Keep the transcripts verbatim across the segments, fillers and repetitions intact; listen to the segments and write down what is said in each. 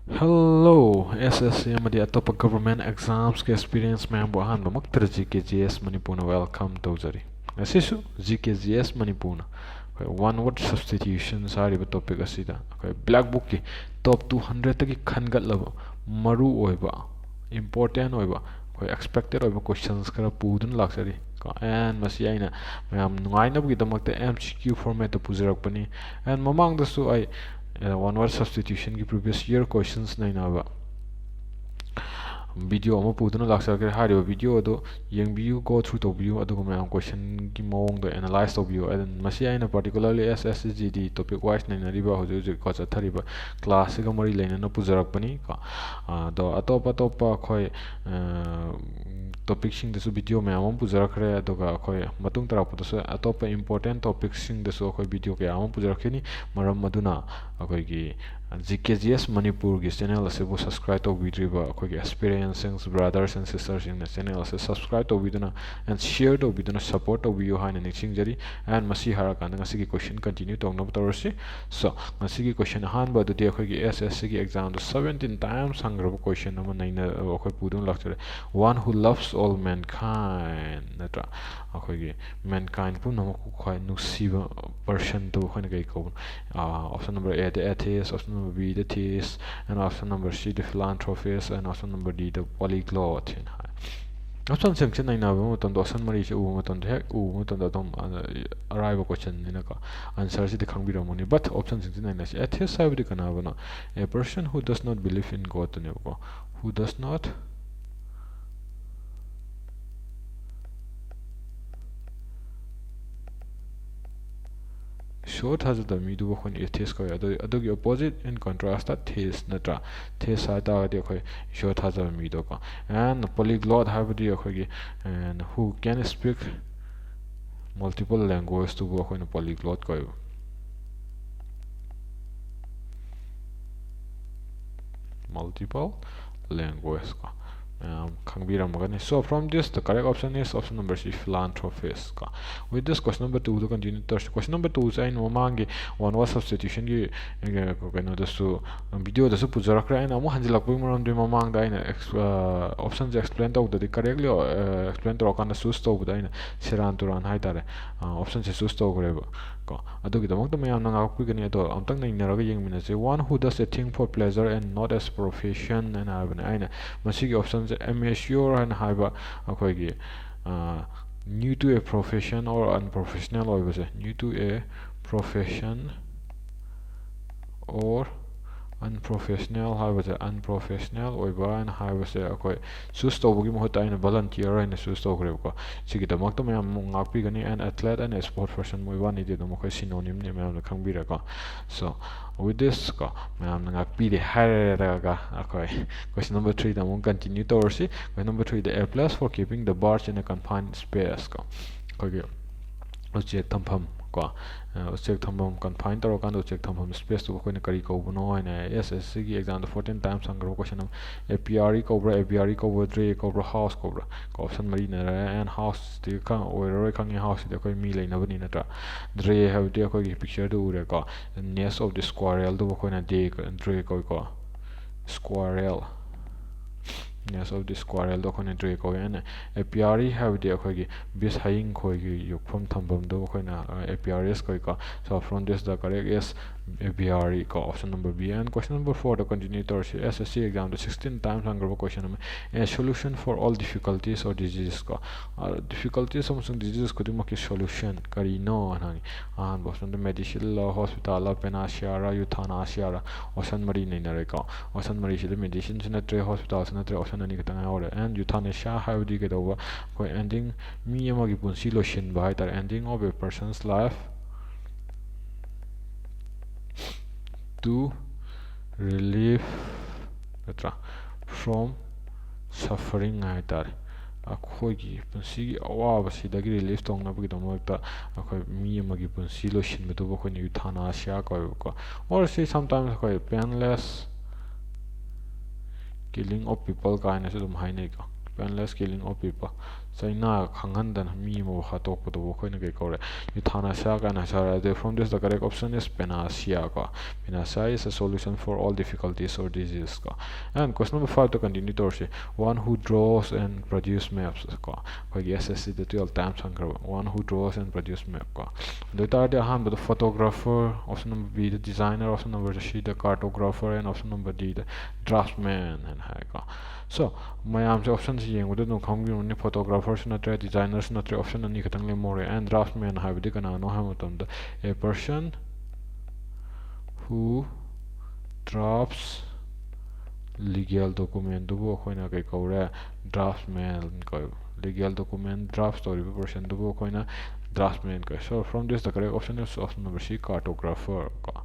Hello, S S C ꯑꯃꯗꯤ ꯑꯇꯣꯞꯄ government examsꯀꯤ experience ꯃꯌꯥꯝꯕꯨ ꯑꯍꯥꯟꯕꯃꯛꯇꯗ G K G S ꯃꯅꯤꯄꯨꯔꯅ welcome ꯇꯧꯖꯔꯤ꯫ ꯉꯁꯤꯁꯨ G K G S ꯃꯅꯤꯄꯨꯔꯅ ꯑꯩꯈꯣꯏ one word substitutions ꯍꯥꯏꯔꯤꯕ topic ꯑꯁꯤꯗ ꯑꯩꯈꯣꯏ black bookꯀꯤ top two hundredꯇꯒꯤ ꯈꯟꯒꯠꯂꯕ ꯃꯔꯨ ꯑꯣꯏꯕ, important ꯑꯣꯏꯕ, ꯑꯩꯈꯣꯏ expected ꯑꯣꯏꯕ questions ꯈꯔ ꯄꯨꯗꯨꯅ ꯂꯥꯛꯆꯔꯤ꯫ ꯀꯣ, and ꯃꯁꯤ ꯑꯩꯅ ꯃꯌꯥꯝ ꯅꯨꯡꯉꯥꯏꯅꯕꯒꯤꯗꯃꯛꯇ M C Q formatꯇ ꯄꯨꯖꯔꯛꯄꯅꯤ꯫ And ꯃꯃꯥꯡꯗꯁꯨ ꯑꯩ, ꯑ, one word substitutionꯒꯤ previous year questions ꯅꯩꯅꯕ video ꯑꯃ ꯄꯨꯗꯨꯅ ꯂꯥꯛꯆꯔꯛꯀꯦ꯫ ꯍꯥꯏꯔꯤꯕ video ꯑꯗꯨ ꯌꯦꯡꯕꯤꯌꯨ, go through ꯇꯧꯕꯤꯌꯨ, ꯑꯗꯨꯒ ꯃꯌꯥꯝ questionꯒꯤ ꯃꯑꯣꯡꯗ analyze ꯇꯧꯕꯤꯌꯨ꯫ And ꯃꯁꯤ ꯑꯩꯅ particularly S S C G D topic wise ꯅꯩꯅꯔꯤꯕ, ꯍꯧꯖꯤꯛ ꯍꯧꯖꯤꯛ ꯀꯣ ꯆꯠꯊꯔꯤꯕ classꯁꯤꯒ ꯃꯔꯤ ꯂꯩꯅꯅ ꯄꯨꯖꯔꯛꯄꯅꯤ꯫ ꯀꯣ, ꯑ, ꯑꯗꯣ ꯑꯇꯣꯞ ꯑꯇꯣꯞꯄ ꯑꯩꯈꯣꯏ, ꯑ, topicꯁꯤꯡꯗꯁꯨ video ꯃꯌꯥꯝ ꯑꯃ ꯄꯨꯖꯔꯛꯈ꯭ꯔꯦ, ꯑꯗꯨꯒ ꯑꯩꯈꯣꯏ ꯃꯇꯨꯡ ꯇꯥꯔꯛꯄꯗꯁꯨ ꯑꯇꯣꯞꯄ important topicꯁꯤꯡꯗꯁꯨ ꯑꯩꯈꯣꯏ video ꯀꯌꯥ ꯑꯃ ꯄꯨꯖꯔꯛꯈꯤꯅꯤ꯫ ꯃꯔꯝ ꯑꯗꯨꯅ ꯑꯩꯈꯣꯏꯒꯤ G K G S ꯃꯅꯤꯄꯨꯔꯒꯤ channel ꯑꯁꯤꯕꯨ subscribe ꯇꯧꯕꯤꯗ꯭ꯔꯤꯕ ꯑꯩꯈꯣꯏꯒꯤ aspirantꯁꯤꯡ, brothers and sistersꯁꯤꯡꯅ channel ꯑꯁꯤ subscribe ꯇꯧꯕꯤꯗꯨꯅ and share ꯇꯧꯕꯤꯗꯨꯅ support ꯇꯧꯕꯤꯌꯨ ꯍꯥꯏꯅ ꯅꯤꯡꯁꯤꯡꯖꯔꯤ꯫ And ꯃꯁꯤ ꯍꯥꯏꯔꯀꯥꯟꯗ ꯉꯁꯤꯒꯤ question continue ꯇꯧꯅꯕ ꯇꯧꯔꯁꯤ꯫ So, ꯉꯁꯤꯒꯤ question ꯑꯍꯥꯟꯕ ꯑꯗꯨꯗꯤ ꯑꯩꯈꯣꯏꯒꯤ S S Cꯒꯤ examꯗ seventeen times ꯍꯪꯈ꯭ꯔꯕ question ꯑꯃ ꯅꯩꯅ, ꯑꯩꯈꯣꯏ ꯄꯨꯗꯨꯅ ꯂꯥꯛꯆꯔꯦ꯫ One who loves all mankind, ꯅꯠꯇ꯭ꯔꯥ? ꯑꯩꯈꯣꯏꯒꯤ mankind ꯄꯨꯝꯅꯃꯛꯄꯨ ꯈ꯭ꯋꯥꯏ ꯅꯨꯡꯁꯤꯕ personꯗꯨ ꯑꯩꯈꯣꯏꯅ ꯀꯩ ꯀꯧꯕꯅꯣ? ꯑꯥ, option number Aꯗ atheist, option number Bꯗ theist, and option number Cꯗ philanthropist, and option number Dꯗ polyglot ꯍꯥꯏꯅ ꯍꯥꯏ꯫ Optionꯁꯤꯡꯁꯦ ꯅꯩꯅꯕ ꯃꯇꯝꯗ, option ꯃꯔꯤꯁꯦ ꯎꯕ ꯃꯇꯝꯗ, ꯍꯦꯛ ꯎꯕ ꯃꯇꯝꯗ ꯑꯗꯨꯝ, ꯑ, ꯑꯔꯥꯏꯕ questionꯅꯤꯅꯀꯣ, answerꯁꯤꯗꯤ ꯈꯪꯕꯤꯔꯝꯃꯅꯤ꯫ But optionꯁꯤꯡꯁꯦ ꯅꯩꯅꯁꯤ꯫ Atheist ꯍꯥꯏꯕꯗꯤ ꯀꯅꯥꯕꯨꯅꯣ? A person who does not believe in Godꯇꯨꯅꯦꯕꯀꯣ꯫ Who does not ꯏꯁꯣꯔ ꯊꯥꯖꯗꯕ ꯃꯤꯗꯨꯕꯨ ꯑꯩꯈꯣꯏꯅ atheist ꯀꯧꯏ꯫ ꯑꯗꯨ, ꯑꯗꯨꯒꯤ opposite, in contrast, theist ꯅꯠꯇ꯭ꯔꯥ? Theist ꯍꯥꯏ ꯇꯥꯔꯒꯗꯤ ꯑꯩꯈꯣꯏ ꯏꯁꯣꯔ ꯊꯥꯖꯕ ꯃꯤꯗꯣꯀꯣ꯫ And polyglot ꯍꯥꯏꯕꯗꯤ ꯑꯩꯈꯣꯏꯒꯤ, and who can speak multiple languageꯇꯨꯕꯨ ꯑꯩꯈꯣꯏꯅ polyglot ꯀꯧꯏꯕ꯫ Multiple language ꯀꯣ꯫ ꯃꯌꯥꯝ ꯈꯪꯕꯤꯔꯝꯃꯒꯅꯤ꯫ So from this, the correct option is option number C, philanthropist ꯀꯣ꯫ With this, question number two the continue ꯇꯧꯔꯁꯤ꯫ Question number two ꯁꯦ ꯑꯩꯅ ꯃꯃꯥꯡꯒꯤ one word substitution ꯒꯤ ꯀꯩꯅꯣꯗꯁꯨ, video ꯗꯁꯨ ꯄꯨꯖꯔꯛꯈ꯭ꯔꯦ꯫ ꯑꯩꯅ ꯑꯃꯨꯛ ꯍꯟꯖꯤꯜꯂꯛꯄꯒꯤ ꯃꯔꯝꯗꯤ ꯃꯃꯥꯡꯗ ꯑꯩꯅ option ꯁꯦ explain ꯇꯧꯗ꯭ꯔꯗꯤ, correctly explain ꯇꯧꯔꯀꯥꯟꯗ choose ꯇꯧꯕꯗ ꯑꯩꯅ ꯁꯦꯔꯥꯟ ꯇꯨꯔꯥꯟ ꯍꯥꯏꯇꯥꯔꯦ, option ꯁꯦ choose ꯇꯧꯈ꯭ꯔꯦꯕ ꯀꯣ꯫ ꯑꯗꯨꯒꯤꯗꯃꯛꯇ ꯃꯌꯥꯝꯅ ꯉꯥꯛꯄꯤꯒꯅꯤ꯫ ꯑꯗꯣ ꯑꯃꯨꯛꯇꯪ ꯅꯩꯅꯔꯒ ꯌꯦꯡꯃꯤꯟꯅꯁꯤ꯫ One who does a thing for pleasure and not as profession ꯍꯥꯏꯅ ꯍꯥꯏꯕꯅꯦ꯫ ꯑꯩꯅ ꯃꯁꯤꯒꯤ option ꯁꯦ amateur ꯍꯥꯏꯅ ꯍꯥꯏꯕ, ꯑꯩꯈꯣꯏꯒꯤ new to a profession or unprofessional ꯑꯣꯏꯕꯁꯦ, new to a profession or unprofessional ꯍꯥꯏꯕꯁꯦ, unprofessional ꯑꯣꯏꯕ ꯍꯥꯏꯅ ꯍꯥꯏꯕꯁꯦ ꯑꯩꯈꯣꯏ choose ꯇꯧꯕꯒꯤ ꯃꯍꯨꯠꯇ ꯑꯩꯅ volunteer ꯍꯥꯏꯅ choose ꯇꯧꯈ꯭ꯔꯦꯕꯀꯣ꯫ ꯁꯤꯒꯤꯗꯃꯛꯇ ꯃꯌꯥꯝ ꯑꯃꯨꯛ ꯉꯥꯛꯄꯤꯒꯅꯤ꯫ An athlete and a sport person, ꯃꯣꯏꯕꯥꯅꯤꯗꯤ ꯑꯗꯨꯝ ꯑꯩꯈꯣꯏ synonym ꯅꯦ, ꯃꯌꯥꯝꯅ ꯈꯪꯕꯤꯔꯦꯀꯣ꯫ So with this ꯀꯣ, ꯃꯌꯥꯝꯅ ꯉꯥꯛꯄꯤꯔꯦ ꯍꯥꯏꯔꯒ ꯑꯩꯈꯣꯏ question number three ꯗ ꯑꯃꯨꯛ continue ꯇꯧꯔꯁꯤ꯫ Question number three the, a place for keeping the birds in a confined space ꯀꯣ, ꯑꯩꯈꯣꯏꯒꯤ ꯎꯆꯦꯛ ꯊꯝꯐꯝ ꯀꯣ, ꯎꯆꯦꯛ ꯊꯝꯐꯝ, confine ꯇꯧꯔꯀꯥꯟꯗ ꯎꯆꯦꯛ ꯊꯝꯐꯝ space ꯇꯨꯕꯨ ꯑꯩꯈꯣꯏꯅ ꯀꯔꯤ ꯀꯧꯕꯅꯣ ꯍꯥꯏꯅ S S C ꯒꯤ exam ꯗ fourteen times ꯍꯪꯈ꯭ꯔꯕ question ꯑꯃ꯫ Apiary ꯀꯧꯕ꯭ꯔꯥ, aviary ꯀꯧꯕ꯭ꯔꯥ, dray ꯀꯧꯕ꯭ꯔꯥ, house ꯀꯧꯕ꯭ꯔꯥ ꯀꯣ? Option ꯃꯔꯤ ꯂꯩꯔꯦ꯫ And house ꯇꯤ ꯈꯪ-, ꯑꯣꯏꯔꯔꯣꯏ ꯈꯪꯉꯦ, house ꯁꯤꯗꯤ ꯑꯩꯈꯣꯏ ꯃꯤ ꯂꯩꯅꯕꯅꯤ ꯅꯠꯇ꯭ꯔꯥ? Dray ꯍꯥꯏꯕꯗꯤ ꯑꯩꯈꯣꯏꯒꯤ picture the ꯎꯔꯦꯀꯣ, nest of the squirrel ꯗꯨꯕꯨ ꯑꯩꯈꯣꯏꯅ dray, dray ꯀꯧꯏꯀꯣ, squirrel, nest of the squirrel ꯗꯣ ꯑꯩꯈꯣꯏꯅ dray ꯀꯧꯏ꯫ And apiary ꯍꯥꯏꯕꯗꯤ ꯑꯩꯈꯣꯏꯒꯤ beast, ꯍꯌꯤꯡ ꯈꯣꯏꯒꯤ ꯌꯣꯛꯐꯝ ꯊꯝꯐꯝꯗꯣ ꯑꯩꯈꯣꯏꯅ apiaries ꯀꯧꯏꯀꯣ꯫ So from this the correct is apiary ꯀꯣ, option number B꯫ And question number four the continue ꯇꯧꯔꯁꯤ꯫ S S C exam ꯗ sixteen times ꯍꯪꯈ꯭ꯔꯕ question ꯑꯃ꯫ A solution for all difficulties or diseases ꯀꯣ꯫ Difficulties ꯑꯃꯁꯨꯡ diseases ꯈꯨꯗꯤꯡꯃꯛꯀꯤ solution ꯀꯔꯤꯅꯣ ꯍꯥꯏꯅ ꯍꯪꯉꯤ꯫ ꯑꯍꯥꯟꯕ option ꯗ medicine ꯂ, hospital ꯂ, panacea ꯔ, euthanasia ꯔ? Option ꯃꯔꯤ ꯅꯩꯅꯔꯦꯀꯣ꯫ Option ꯃꯔꯤꯁꯤꯗ medicine ꯁꯨ ꯅꯠꯇ꯭ꯔꯦ, hospital ꯁꯨ ꯅꯠꯇ꯭ꯔꯦ, option ꯑꯅꯤ ꯈꯛꯇ ꯉꯥꯏꯍꯧꯔꯦ꯫ And euthanasia ꯍꯥꯏꯕꯗꯤ ꯀꯩꯗꯧꯕ? ꯑꯩꯈꯣꯏ ending, ꯃꯤ ꯑꯃꯒꯤ ꯄꯨꯟꯁꯤ ꯂꯣꯏꯁꯤꯟꯕ ꯍꯥꯏꯇꯥꯔꯦ, ending of a person's life to relieve, ꯅꯠꯇ꯭ꯔꯥ, from suffering ꯍꯥꯏꯇꯥꯔꯦ꯫ ꯑꯩꯈꯣꯏꯒꯤ ꯄꯨꯟꯁꯤꯒꯤ ꯑꯋꯥꯕꯁꯤꯗꯒꯤ relief ꯇꯧꯅꯕꯒꯤꯗꯃꯛꯇ ꯑꯩꯈꯣꯏ ꯃꯤ ꯑꯃꯒꯤ ꯄꯨꯟꯁꯤ ꯂꯣꯏꯁꯤꯟꯕꯗꯨꯕꯨ ꯑꯩꯈꯣꯏꯅ euthanasia ꯀꯧꯋꯦꯕꯀꯣ꯫ Or ꯁꯤ sometimes ꯑꯩꯈꯣꯏ painless Killing of people ꯀꯥꯏꯅꯁꯨ ꯑꯗꯨꯝ ꯍꯥꯏꯅꯩꯀꯣ, painless killing of people꯫ ꯆꯩꯅꯥ ꯈꯪꯍꯟꯗꯅ ꯃꯤ ꯑꯃꯕꯨ ꯍꯥꯠꯇꯣꯛꯄꯗꯨꯕꯨ ꯑꯩꯈꯣꯏꯅ ꯀꯩ ꯀꯧꯔꯦ? Euthanasia ꯀꯥꯏꯅ ꯍꯥꯏꯔꯦ꯫ ꯑꯗꯩ from this the correct option is panacea ꯀꯣ꯫ Panacea is a solution for all difficulties or disease ꯀꯣ꯫ And question number five ꯇ continue ꯇꯧꯔꯁꯤ꯫ One who draws and produce maps ꯀꯣ꯫ ꯑꯩꯈꯣꯏꯒꯤ S S C the twelve times ꯍꯪꯈ꯭ꯔꯕ꯫ One who draws and produce map ꯀꯣ꯫ ꯑꯗꯨ ꯑꯣꯏꯇꯥꯔꯗꯤ ꯑꯍꯥꯟꯕꯗ photographer, option number B the designer, option number C the cartographer, and option number D the draftsman ꯍꯥꯏꯅ ꯍꯥꯏꯀꯣ꯫ So ꯃꯌꯥꯝꯁꯦ option ꯁꯦ ꯌꯦꯡꯕꯗ ꯑꯗꯨꯝ ꯈꯪꯕꯤꯔꯝꯃꯅꯤ, photographer ꯁꯨ ꯅꯠꯇ꯭ꯔꯦ, designer ꯁꯨ ꯅꯠꯇ꯭ꯔꯦ, option ꯑꯅꯤ ꯈꯛꯇꯪ ꯂꯦꯝꯍꯧꯔꯦ꯫ And draftsman ꯍꯥꯏꯕꯗꯤ ꯀꯅꯥꯅꯣ ꯍꯥꯏꯕ ꯃꯇꯝꯗ, a person who drafts legal document ꯗꯨꯕꯨ ꯑꯩꯈꯣꯏꯅ ꯀꯩ ꯀꯧꯔꯦ? Draftsman ꯀꯧꯋꯦ꯫ Legal document draft ꯇꯧꯔꯤꯕ person ꯗꯨꯕꯨ ꯑꯩꯈꯣꯏꯅ draftsman ꯀꯧꯋꯦ꯫ So from this the correct option is option number C, cartographer ꯀꯣ꯫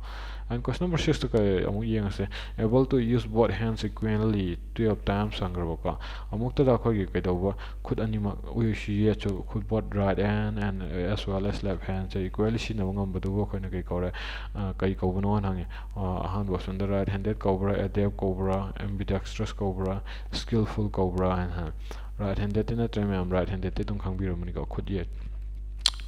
And question number six ꯇ ꯀꯔꯤ ꯑꯃꯨꯛ ꯌꯦꯡꯉꯁꯦ꯫ Able to use both hands equally twelve times ꯍꯪꯈ꯭ꯔꯕꯀꯣ꯫ ꯑꯃꯨꯛꯇꯗ ꯑꯩꯈꯣꯏꯒꯤ ꯀꯩꯗꯧꯕ, ꯈꯨꯠ ꯑꯅꯤꯃꯛ, ꯎꯏꯁꯤ ꯌꯦꯠꯁꯨ, ꯈꯨꯠ both right hand and as well as left hand say equally ꯁꯤꯖꯤꯟꯅꯕ ꯉꯝꯕꯗꯨꯕꯨ ꯑꯩꯈꯣꯏꯅ ꯀꯩ ꯀꯧꯔꯦ? ꯑ, ꯀꯩ ꯀꯧꯕꯅꯣ ꯍꯥꯏꯅ ꯍꯪꯉꯤ꯫ ꯑ, ꯑꯍꯥꯟꯕ option ꯗ right handed ꯀꯧꯕ꯭ꯔꯥ, adept ꯀꯧꯕ꯭ꯔꯥ, ambidextrous ꯀꯧꯕ꯭ꯔꯥ, skillful ꯀꯧꯕ꯭ꯔꯥ ꯍꯥꯏꯅ ꯍꯥꯏ꯫ Right handed ꯇꯤ ꯅꯠꯇ꯭ꯔꯦ ꯃꯌꯥꯝ, right handed ꯇꯤ ꯑꯗꯨꯝ ꯈꯪꯕꯤꯔꯝꯃꯅꯤꯀꯣ, ꯈꯨꯠ ꯌꯦꯠ꯫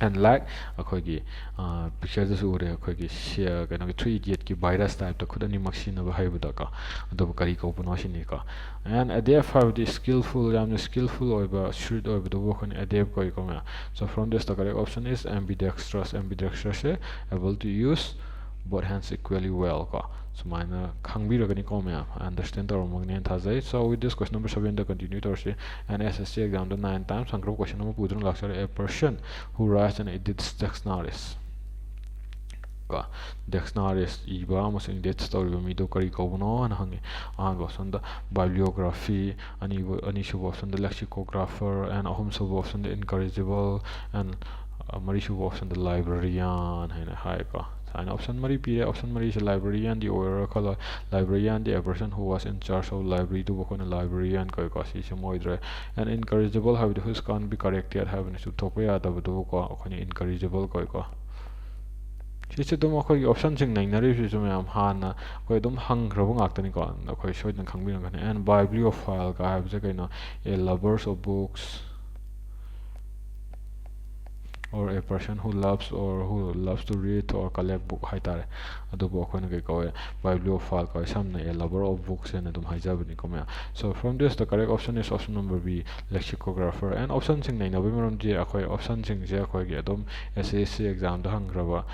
And like ꯑꯩꯈꯣꯏꯒꯤ, ꯑ, picture ꯗꯁꯨ ꯎꯔꯦ, ꯑꯩꯈꯣꯏꯒꯤ ꯁꯤ-, ꯑ, ꯀꯩꯅꯣꯒꯤ Three Idiot ꯀꯤ virus type ꯇ ꯈꯨꯠ ꯑꯅꯤꯃꯛ ꯁꯤꯖꯤꯟꯅꯕ ꯍꯩꯕꯗꯀꯣ, ꯑꯗꯨꯕꯨ ꯀꯔꯤ ꯀꯧꯕꯅꯣ ꯁꯤꯅꯤꯀꯣ꯫ And adept ꯍꯥꯏꯕꯗꯤ skillful, ꯌꯥꯝꯅ skillful ꯑꯣꯏꯕ, shrewd ꯑꯣꯏꯕꯗꯨꯕꯨ ꯑꯩꯈꯣꯏꯅ adept ꯀꯧꯏꯀꯣ ꯃꯌꯥꯝ꯫ So from this the correct option is ambidextrous꯫ Ambidextrous say able to use both hands equally well ꯀꯣ꯫ ꯁꯨꯃꯥꯏꯅ ꯈꯪꯕꯤꯔꯒꯅꯤꯀꯣ ꯃꯌꯥꯝ, understand ꯇꯧꯔꯝꯃꯒꯅꯤ ꯍꯥꯏꯅ ꯊꯥꯖꯩ꯫ So with this question number seven the continue ꯇꯧꯔꯁꯤ꯫ And S S C exam the nine times ꯍꯪꯈ꯭ꯔꯕ question ꯑꯃ ꯄꯨꯗꯨꯅ ꯂꯥꯛꯆꯔꯦ꯫ A person who writes and edits dictionaries ꯀꯣ꯫ Dictionaries ꯏꯕ ꯑꯃꯁꯨꯡ edit ꯇꯧꯔꯤꯕ ꯃꯤꯗꯨ ꯀꯔꯤ ꯀꯧꯕꯅꯣ ꯍꯥꯏꯅ ꯍꯪꯉꯤ꯫ ꯑꯍꯥꯟꯕ option ꯗ bibliography, ꯑꯅꯤꯕ-, ꯑꯅꯤꯁꯨꯕ option ꯗ lexicographer, and ꯑꯍꯨꯝꯁꯨꯕ option ꯗ incorrigible, and, ꯑ, ꯃꯔꯤꯁꯨꯕ option ꯗ librarian ꯍꯥꯏꯅ ꯍꯥꯏꯀꯣ꯫ ꯁꯨꯃꯥꯏꯅ option ꯃꯔꯤ ꯄꯤꯔꯦ꯫ Option ꯃꯔꯤꯁꯦ librarian ꯗꯤ ꯑꯣꯏꯔꯔꯣꯏ ꯈꯜꯂꯣ꯫ Librarian D a person who was in charge of library ꯗꯨꯕꯨ ꯑꯩꯈꯣꯏꯅ librarian ꯀꯧꯏꯀꯣ꯫ ꯁꯤꯁꯦ ꯑꯃ ꯑꯣꯏꯗ꯭ꯔꯦ꯫ And incorrigible ꯍꯥꯏꯕꯗꯤ which can't be corrected ꯍꯥꯏꯕꯅꯤ, ꯆꯨꯝꯊꯣꯛꯄ ꯌꯥꯗꯕꯗꯨꯕꯨꯀꯣ ꯑꯩꯈꯣꯏꯅ incorrigible ꯀꯧꯏꯀꯣ꯫ ꯁꯤꯁꯦ ꯑꯗꯨꯝ ꯑꯩꯈꯣꯏꯒꯤ optionꯁꯤꯡ ꯅꯩꯅꯔꯤꯕꯁꯤꯁꯨ ꯃꯌꯥꯝ ꯍꯥꯟꯅ ꯑꯩꯈꯣꯏ ꯑꯗꯨꯝ ꯍꯪꯈ꯭ꯔꯕ ꯉꯥꯛꯇꯅꯤꯀꯣ, ꯑꯩꯈꯣꯏ ꯁꯣꯏꯗꯅ ꯈꯪꯕꯤꯔꯝꯒꯅꯤ꯫ And bibliophile ꯀ ꯍꯥꯏꯕꯁꯦ ꯀꯩꯅꯣ? A lovers of books or a person who loves or who loves to read or collect book ꯍꯥꯏꯇꯥꯔꯦ꯫ ꯑꯗꯨꯕꯨ ꯑꯩꯈꯣꯏꯅ ꯀꯩ ꯀꯧꯋꯦ? Bibliophile ꯀꯧꯋꯦ꯫ ꯁꯝꯅ a lover of books ꯍꯥꯏꯅ ꯑꯗꯨꯝ ꯍꯥꯏꯖꯕꯅꯤꯀꯣ ꯃꯌꯥꯝ꯫ So from this, the correct option is option number B, lexicographer꯫ And optionꯁꯤꯡ ꯅꯩꯅꯕꯒꯤ ꯃꯔꯝꯗꯤ ꯑꯩꯈꯣꯏ optionꯁꯤꯡꯁꯦ ꯑꯩꯈꯣꯏꯒꯤ ꯑꯗꯨꯝ S S C examꯗ ꯍꯪꯈ꯭ꯔꯕ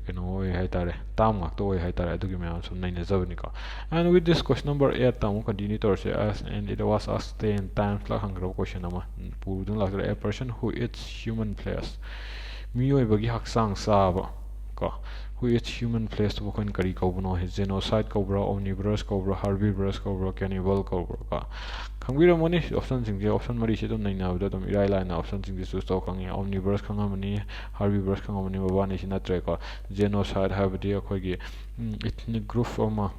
ꯀꯩꯅꯣ ꯑꯣꯏ ꯍꯥꯏꯇꯥꯔꯦ, term ꯉꯥꯛꯇ ꯑꯣꯏ ꯍꯥꯏꯇꯥꯔꯦ꯫ ꯑꯗꯨꯒꯤ ꯃꯌꯥꯝ ꯁꯨꯝ ꯅꯩꯅꯖꯕꯅꯤꯀꯣ꯫ And with this, question number eight ꯇ ꯑꯃꯨꯛ continue ꯇꯧꯔꯁꯦ꯫ As and it was asked ten times lakh ꯍꯪꯈ꯭ꯔꯕ question ꯑꯃ ꯄꯨꯗꯨꯅ ꯂꯥꯛꯆꯔꯦ꯫ A person who eats human flesh, ꯃꯤꯑꯣꯏꯕꯒꯤ ꯍꯛꯆꯥꯡ ꯆꯥꯕ ꯀꯣ, who eats human flesh ꯇꯨꯕꯨ ꯑꯩꯈꯣꯏꯅ ꯀꯔꯤ ꯀꯧꯕꯅꯣ? Genocide ꯀꯧꯕ꯭ꯔꯥ, omnivorous ꯀꯧꯕ꯭ꯔꯥ, herbivorous ꯀꯧꯕ꯭ꯔꯥ, cannibal ꯀꯧꯕ꯭ꯔꯥ ꯀꯣ? ꯈꯪꯕꯤꯔꯝꯃꯅꯤ optionꯁꯤꯡꯁꯦ꯫ Option ꯃꯔꯤꯁꯦ ꯑꯗꯨꯝ ꯅꯩꯅꯕꯗ ꯑꯗꯨꯝ ꯏꯔꯥꯏ ꯂꯥꯏꯅ optionꯁꯤꯡꯁꯦ choose ꯇꯧꯕ ꯈꯪꯉꯤ꯫ Omnivorous ꯈꯪꯉꯝꯃꯅꯤ, herbivorous ꯈꯪꯉꯝꯃꯅꯤ, ꯃꯕꯥꯅꯤꯁꯤ ꯅꯠꯇ꯭ꯔꯦꯀꯣ꯫ Genocide ꯍꯥꯏꯕꯗꯤ ꯑꯩꯈꯣꯏꯒꯤ ethnic group ꯑꯃ,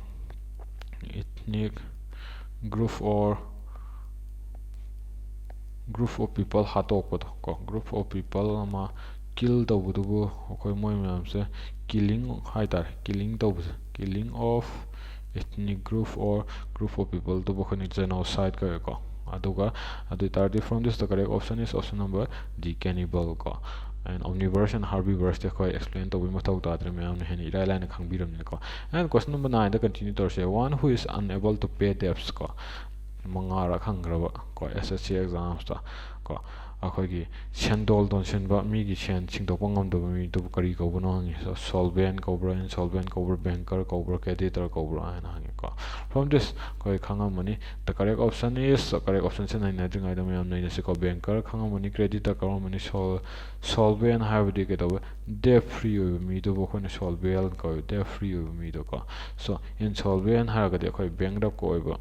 ethnic group or group of people ꯍꯥꯠꯇꯣꯛꯄꯗꯣ ꯀꯣ, group of people ꯑꯃ kill ꯇꯧꯕꯗꯨꯕꯨ ꯑꯩꯈꯣꯏ ꯃꯣꯏ ꯃꯌꯥꯝꯁꯦ killing ꯍꯥꯏꯇꯥꯔꯦ, killing ꯇꯧꯕꯁꯦ, killing of ethnic group or group of people ꯗꯨꯕꯨ ꯑꯩꯈꯣꯏꯅ genocide ꯀꯧꯋꯦꯀꯣ꯫ ꯑꯗꯨꯒ ꯑꯗꯨ ꯑꯣꯏ ꯇꯥꯔꯗꯤ from this, the correct option is option number D, cannibal ꯀꯣ꯫ And omnivorous and herbivorous T ꯑꯩꯈꯣꯏ explain ꯇꯧꯕꯒꯤ ꯃꯊꯧ ꯇꯥꯗ꯭ꯔꯦ, ꯃꯌꯥꯝꯅ ꯍꯦꯟꯅ ꯏꯔꯥꯏ ꯂꯥꯏꯅ ꯈꯪꯕꯤꯔꯝꯅꯤꯅꯀꯣ꯫ And question number nine the continue ꯇꯧꯔꯁꯦ꯫ One who is unable to pay debts ꯀꯣ, ꯃꯉꯥꯔꯛ ꯍꯪꯈ꯭ꯔꯕ ꯀꯣ, S S C examsꯇ ꯀꯣ, ꯑꯩꯈꯣꯏꯒꯤ ꯁꯦꯟꯗꯣꯜ ꯇꯣꯟꯁꯤꯟꯕ, ꯃꯤꯒꯤ ꯁꯦꯟ ꯁꯤꯡꯗꯣꯛꯄ ꯉꯝꯗꯕ ꯃꯤꯗꯨꯕꯨ ꯀꯔꯤ ꯀꯧꯕꯅꯣ ꯍꯪꯉꯤ꯫ So, solvent ꯀꯧꯕ꯭ꯔꯥ, insolvent ꯀꯧꯕ꯭ꯔꯥ, banker ꯀꯧꯕ꯭ꯔꯥ, creditor ꯀꯧꯕ꯭ꯔꯥ ꯍꯥꯏꯅ ꯍꯪꯉꯤꯀꯣ꯫ From this ꯑꯩꯈꯣꯏ ꯈꯪꯉꯝꯃꯅꯤ, the correct option is, correct optionꯁꯦ ꯅꯩꯅꯗ꯭ꯔꯤꯉꯩꯗ ꯃꯌꯥꯝ ꯅꯩꯅꯁꯤꯀꯣ꯫ Banker ꯈꯪꯉꯝꯃꯅꯤ, creditor ꯈꯪꯉꯝꯃꯅꯤ, sol solvent ꯍꯥꯏꯕꯗꯤ ꯀꯩꯗꯧꯕ? Debt free ꯑꯣꯏꯕ ꯃꯤꯗꯨꯕꯨ ꯑꯩꯈꯣꯏꯅ solvent ꯀꯧꯋꯦ, debt free ꯑꯣꯏꯕ ꯃꯤꯗꯣꯀꯣ꯫ So, insolvent ꯍꯥꯏꯔꯒꯗꯤ ꯑꯩꯈꯣꯏ bankrupt ꯑꯣꯏꯕ,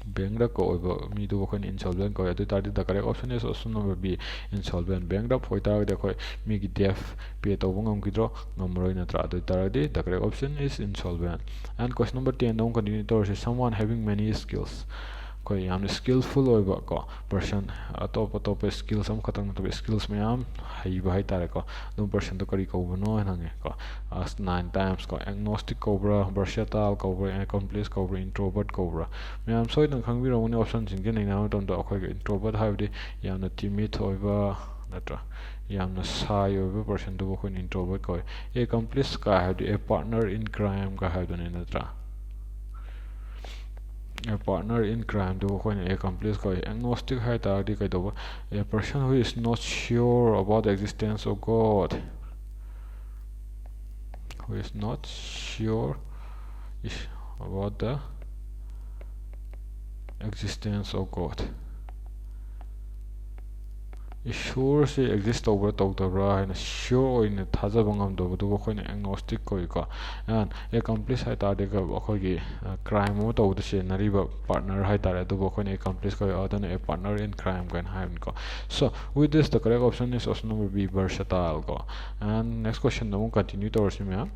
bankrupt ꯑꯣꯏꯕ ꯃꯤꯗꯨꯕꯨ ꯑꯩꯈꯣꯏꯅ insolvent ꯀꯧꯋꯦ꯫ ꯑꯗꯨ ꯑꯣꯏ ꯇꯥꯔꯗꯤ the correct option is option number B, insolvent꯫ Bankrupt ꯑꯣꯏ ꯇꯥꯔꯒꯗꯤ ꯑꯩꯈꯣꯏ ꯃꯤꯒꯤ debt pay ꯇꯧꯕ ꯉꯝꯈꯤꯗ꯭ꯔꯣ? ꯉꯝꯃꯔꯣꯏ ꯅꯠꯇ꯭ꯔꯥ? ꯑꯗꯨ ꯑꯣꯏ ꯇꯥꯔꯒꯗꯤ the correct option is insolvent꯫ And question number ten ꯗ ꯑꯃꯨꯛ continue ꯇꯧꯔꯁꯤ꯫ Someone having many skills, ꯑꯩꯈꯣꯏ ꯌꯥꯝꯅ skillful ꯑꯣꯏꯕ ꯀꯣ person, ꯑꯇꯣꯞ ꯑꯇꯣꯞꯄ skills ꯑꯃꯈꯛꯇꯪ ꯅꯠꯇꯕ skills ꯃꯌꯥꯝ ꯍꯩꯕ ꯍꯥꯏꯇꯥꯔꯦꯀꯣ, ꯑꯗꯨꯝ personꯗꯣ ꯀꯔꯤ ꯀꯧꯕꯅꯣ ꯍꯥꯏꯅ ꯍꯪꯉꯦ ꯀꯣ꯫ Ask nine times ꯀꯣ꯫ Agnostic ꯀꯧꯕ꯭ꯔꯥ, versatile ꯀꯧꯕ꯭ꯔꯥ, accomplished ꯀꯧꯕ꯭ꯔꯥ, introvert ꯀꯧꯕ꯭ꯔꯥ? ꯃꯌꯥꯝ ꯁꯣꯏꯗꯅ ꯈꯪꯕꯤꯔꯝꯒꯅꯤ optionꯁꯤꯡꯁꯦ ꯅꯩꯅꯕ ꯃꯇꯝꯗ ꯑꯩꯈꯣꯏꯒꯤ introvert ꯍꯥꯏꯕꯗꯤ ꯌꯥꯝꯅ timid ꯑꯣꯏꯕ ꯅꯠꯇ꯭ꯔꯥ, ꯌꯥꯝꯅ shy ꯑꯣꯏꯕ personꯗꯨꯕꯨ ꯑꯩꯈꯣꯏꯅ introvert ꯀꯧꯏ꯫ Accomplished ꯀꯥ ꯍꯥꯏꯕꯗꯤ a partner in crime ꯀꯥ ꯍꯥꯏꯕꯗꯨꯅꯤ ꯅꯠꯇ꯭ꯔꯥ? A partner in crimeꯗꯨ ꯑꯩꯈꯣꯏꯅ accomplished ꯀꯧꯏ꯫ Agnostic ꯍꯥꯏ ꯇꯥꯔꯗꯤ ꯀꯩꯗꯧꯕ? A person who is not sure about the existence of God, who is not sure is about the existence of God. ꯏꯁꯣꯔꯁꯦ exist ꯇꯧꯕ꯭ꯔꯥ ꯇꯧꯗꯕ꯭ꯔꯥ ꯍꯥꯏꯅ sure ꯑꯣꯏꯅ ꯊꯥꯖꯕ ꯉꯝꯗꯕꯗꯨꯕꯨ ꯑꯩꯈꯣꯏꯅ agnostic ꯀꯧꯏꯀꯣ꯫ And accomplished ꯍꯥꯏ ꯇꯥꯔꯗꯤ ꯑꯩꯈꯣꯏꯒꯤ crime ꯑꯃ ꯇꯧꯕꯗ ꯁꯤꯖꯤꯟꯅꯔꯤꯕ partner ꯍꯥꯏ ꯇꯥꯔꯦ, ꯑꯗꯨꯕꯨ ꯑꯩꯈꯣꯏꯅ accomplished ꯀꯧꯏ, ꯑꯗꯨꯅ a partner in crime ꯀꯥꯏꯅ ꯍꯥꯏꯕꯅꯤꯀꯣ꯫ So with this the correct option is option number B, versatile ꯀꯣ꯫ And next questionꯗ ꯑꯃꯨꯛ continue ꯇꯧꯔꯁꯤ ꯃꯌꯥꯝ꯫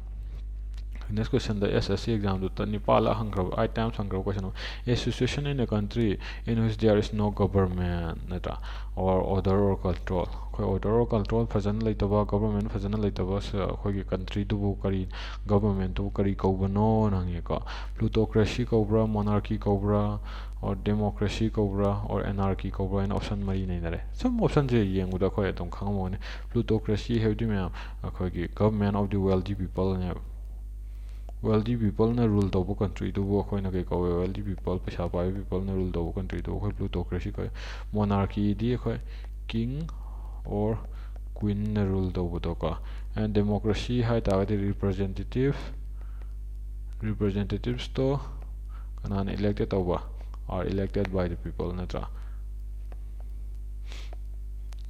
Next questionꯗ S S C examꯗꯨꯗ ꯅꯤꯄꯥꯜꯂꯛ ꯍꯪꯈ꯭ꯔꯕ, eight times ꯍꯪꯈ꯭ꯔꯕ question ꯑꯃ, a situation in a country in which there is no government ꯅꯠꯇ꯭ꯔꯥ, or order or control꯫ ꯑꯩꯈꯣꯏ order or control ꯐꯖꯅ ꯂꯩꯇꯕ, government ꯐꯖꯅ ꯂꯩꯇꯕ ꯑꯩꯈꯣꯏꯒꯤ countryꯗꯨꯕꯨ ꯀꯔꯤ, governmentꯇꯨꯕꯨ ꯀꯔꯤ ꯀꯧꯕꯅꯣꯅ ꯍꯪꯉꯦꯀꯣ꯫ Plutocracy ꯀꯧꯕ꯭ꯔꯥ, monarchy ꯀꯧꯕ꯭ꯔꯥ, or democracy ꯀꯧꯕ꯭ꯔꯥ, or anarchy ꯀꯧꯕ꯭ꯔꯥ ꯍꯥꯏꯅ option ꯃꯔꯤ ꯅꯩꯅꯔꯦ꯫ ꯁꯨꯝ optionꯁꯦ ꯌꯦꯡꯕꯗ ꯑꯩꯈꯣꯏ ꯑꯗꯨꯝ ꯈꯪꯉꯝꯃꯒꯅꯤ꯫ Plutocracy ꯍꯥꯏꯕꯗꯤ ꯃꯌꯥꯝ ꯑꯩꯈꯣꯏꯒꯤ government of the wealthy peopleꯅꯦꯕ꯫ Wealthy peopleꯅ rule ꯇꯧꯕ countryꯗꯨꯕꯨ ꯑꯩꯈꯣꯏꯅ ꯀꯩ ꯀꯧꯋꯦ? Wealthy people, ꯄꯩꯁꯥ ꯄꯥꯏꯕ peopleꯅ rule ꯇꯧꯕ countryꯗꯨꯕꯨ ꯑꯩꯈꯣꯏ plutocracy ꯀꯧꯋꯦ꯫ Monarchyꯗꯤ ꯑꯩꯈꯣꯏ king or queenꯅ rule ꯇꯧꯕꯗꯣꯀꯣ꯫ And democracy ꯍꯥꯏ ꯇꯥꯔꯒꯗꯤ representative, representativesto ꯀꯅꯥꯅ elected ꯇꯧꯕ? Are elected by the people ꯅꯠꯇ꯭ꯔꯥ?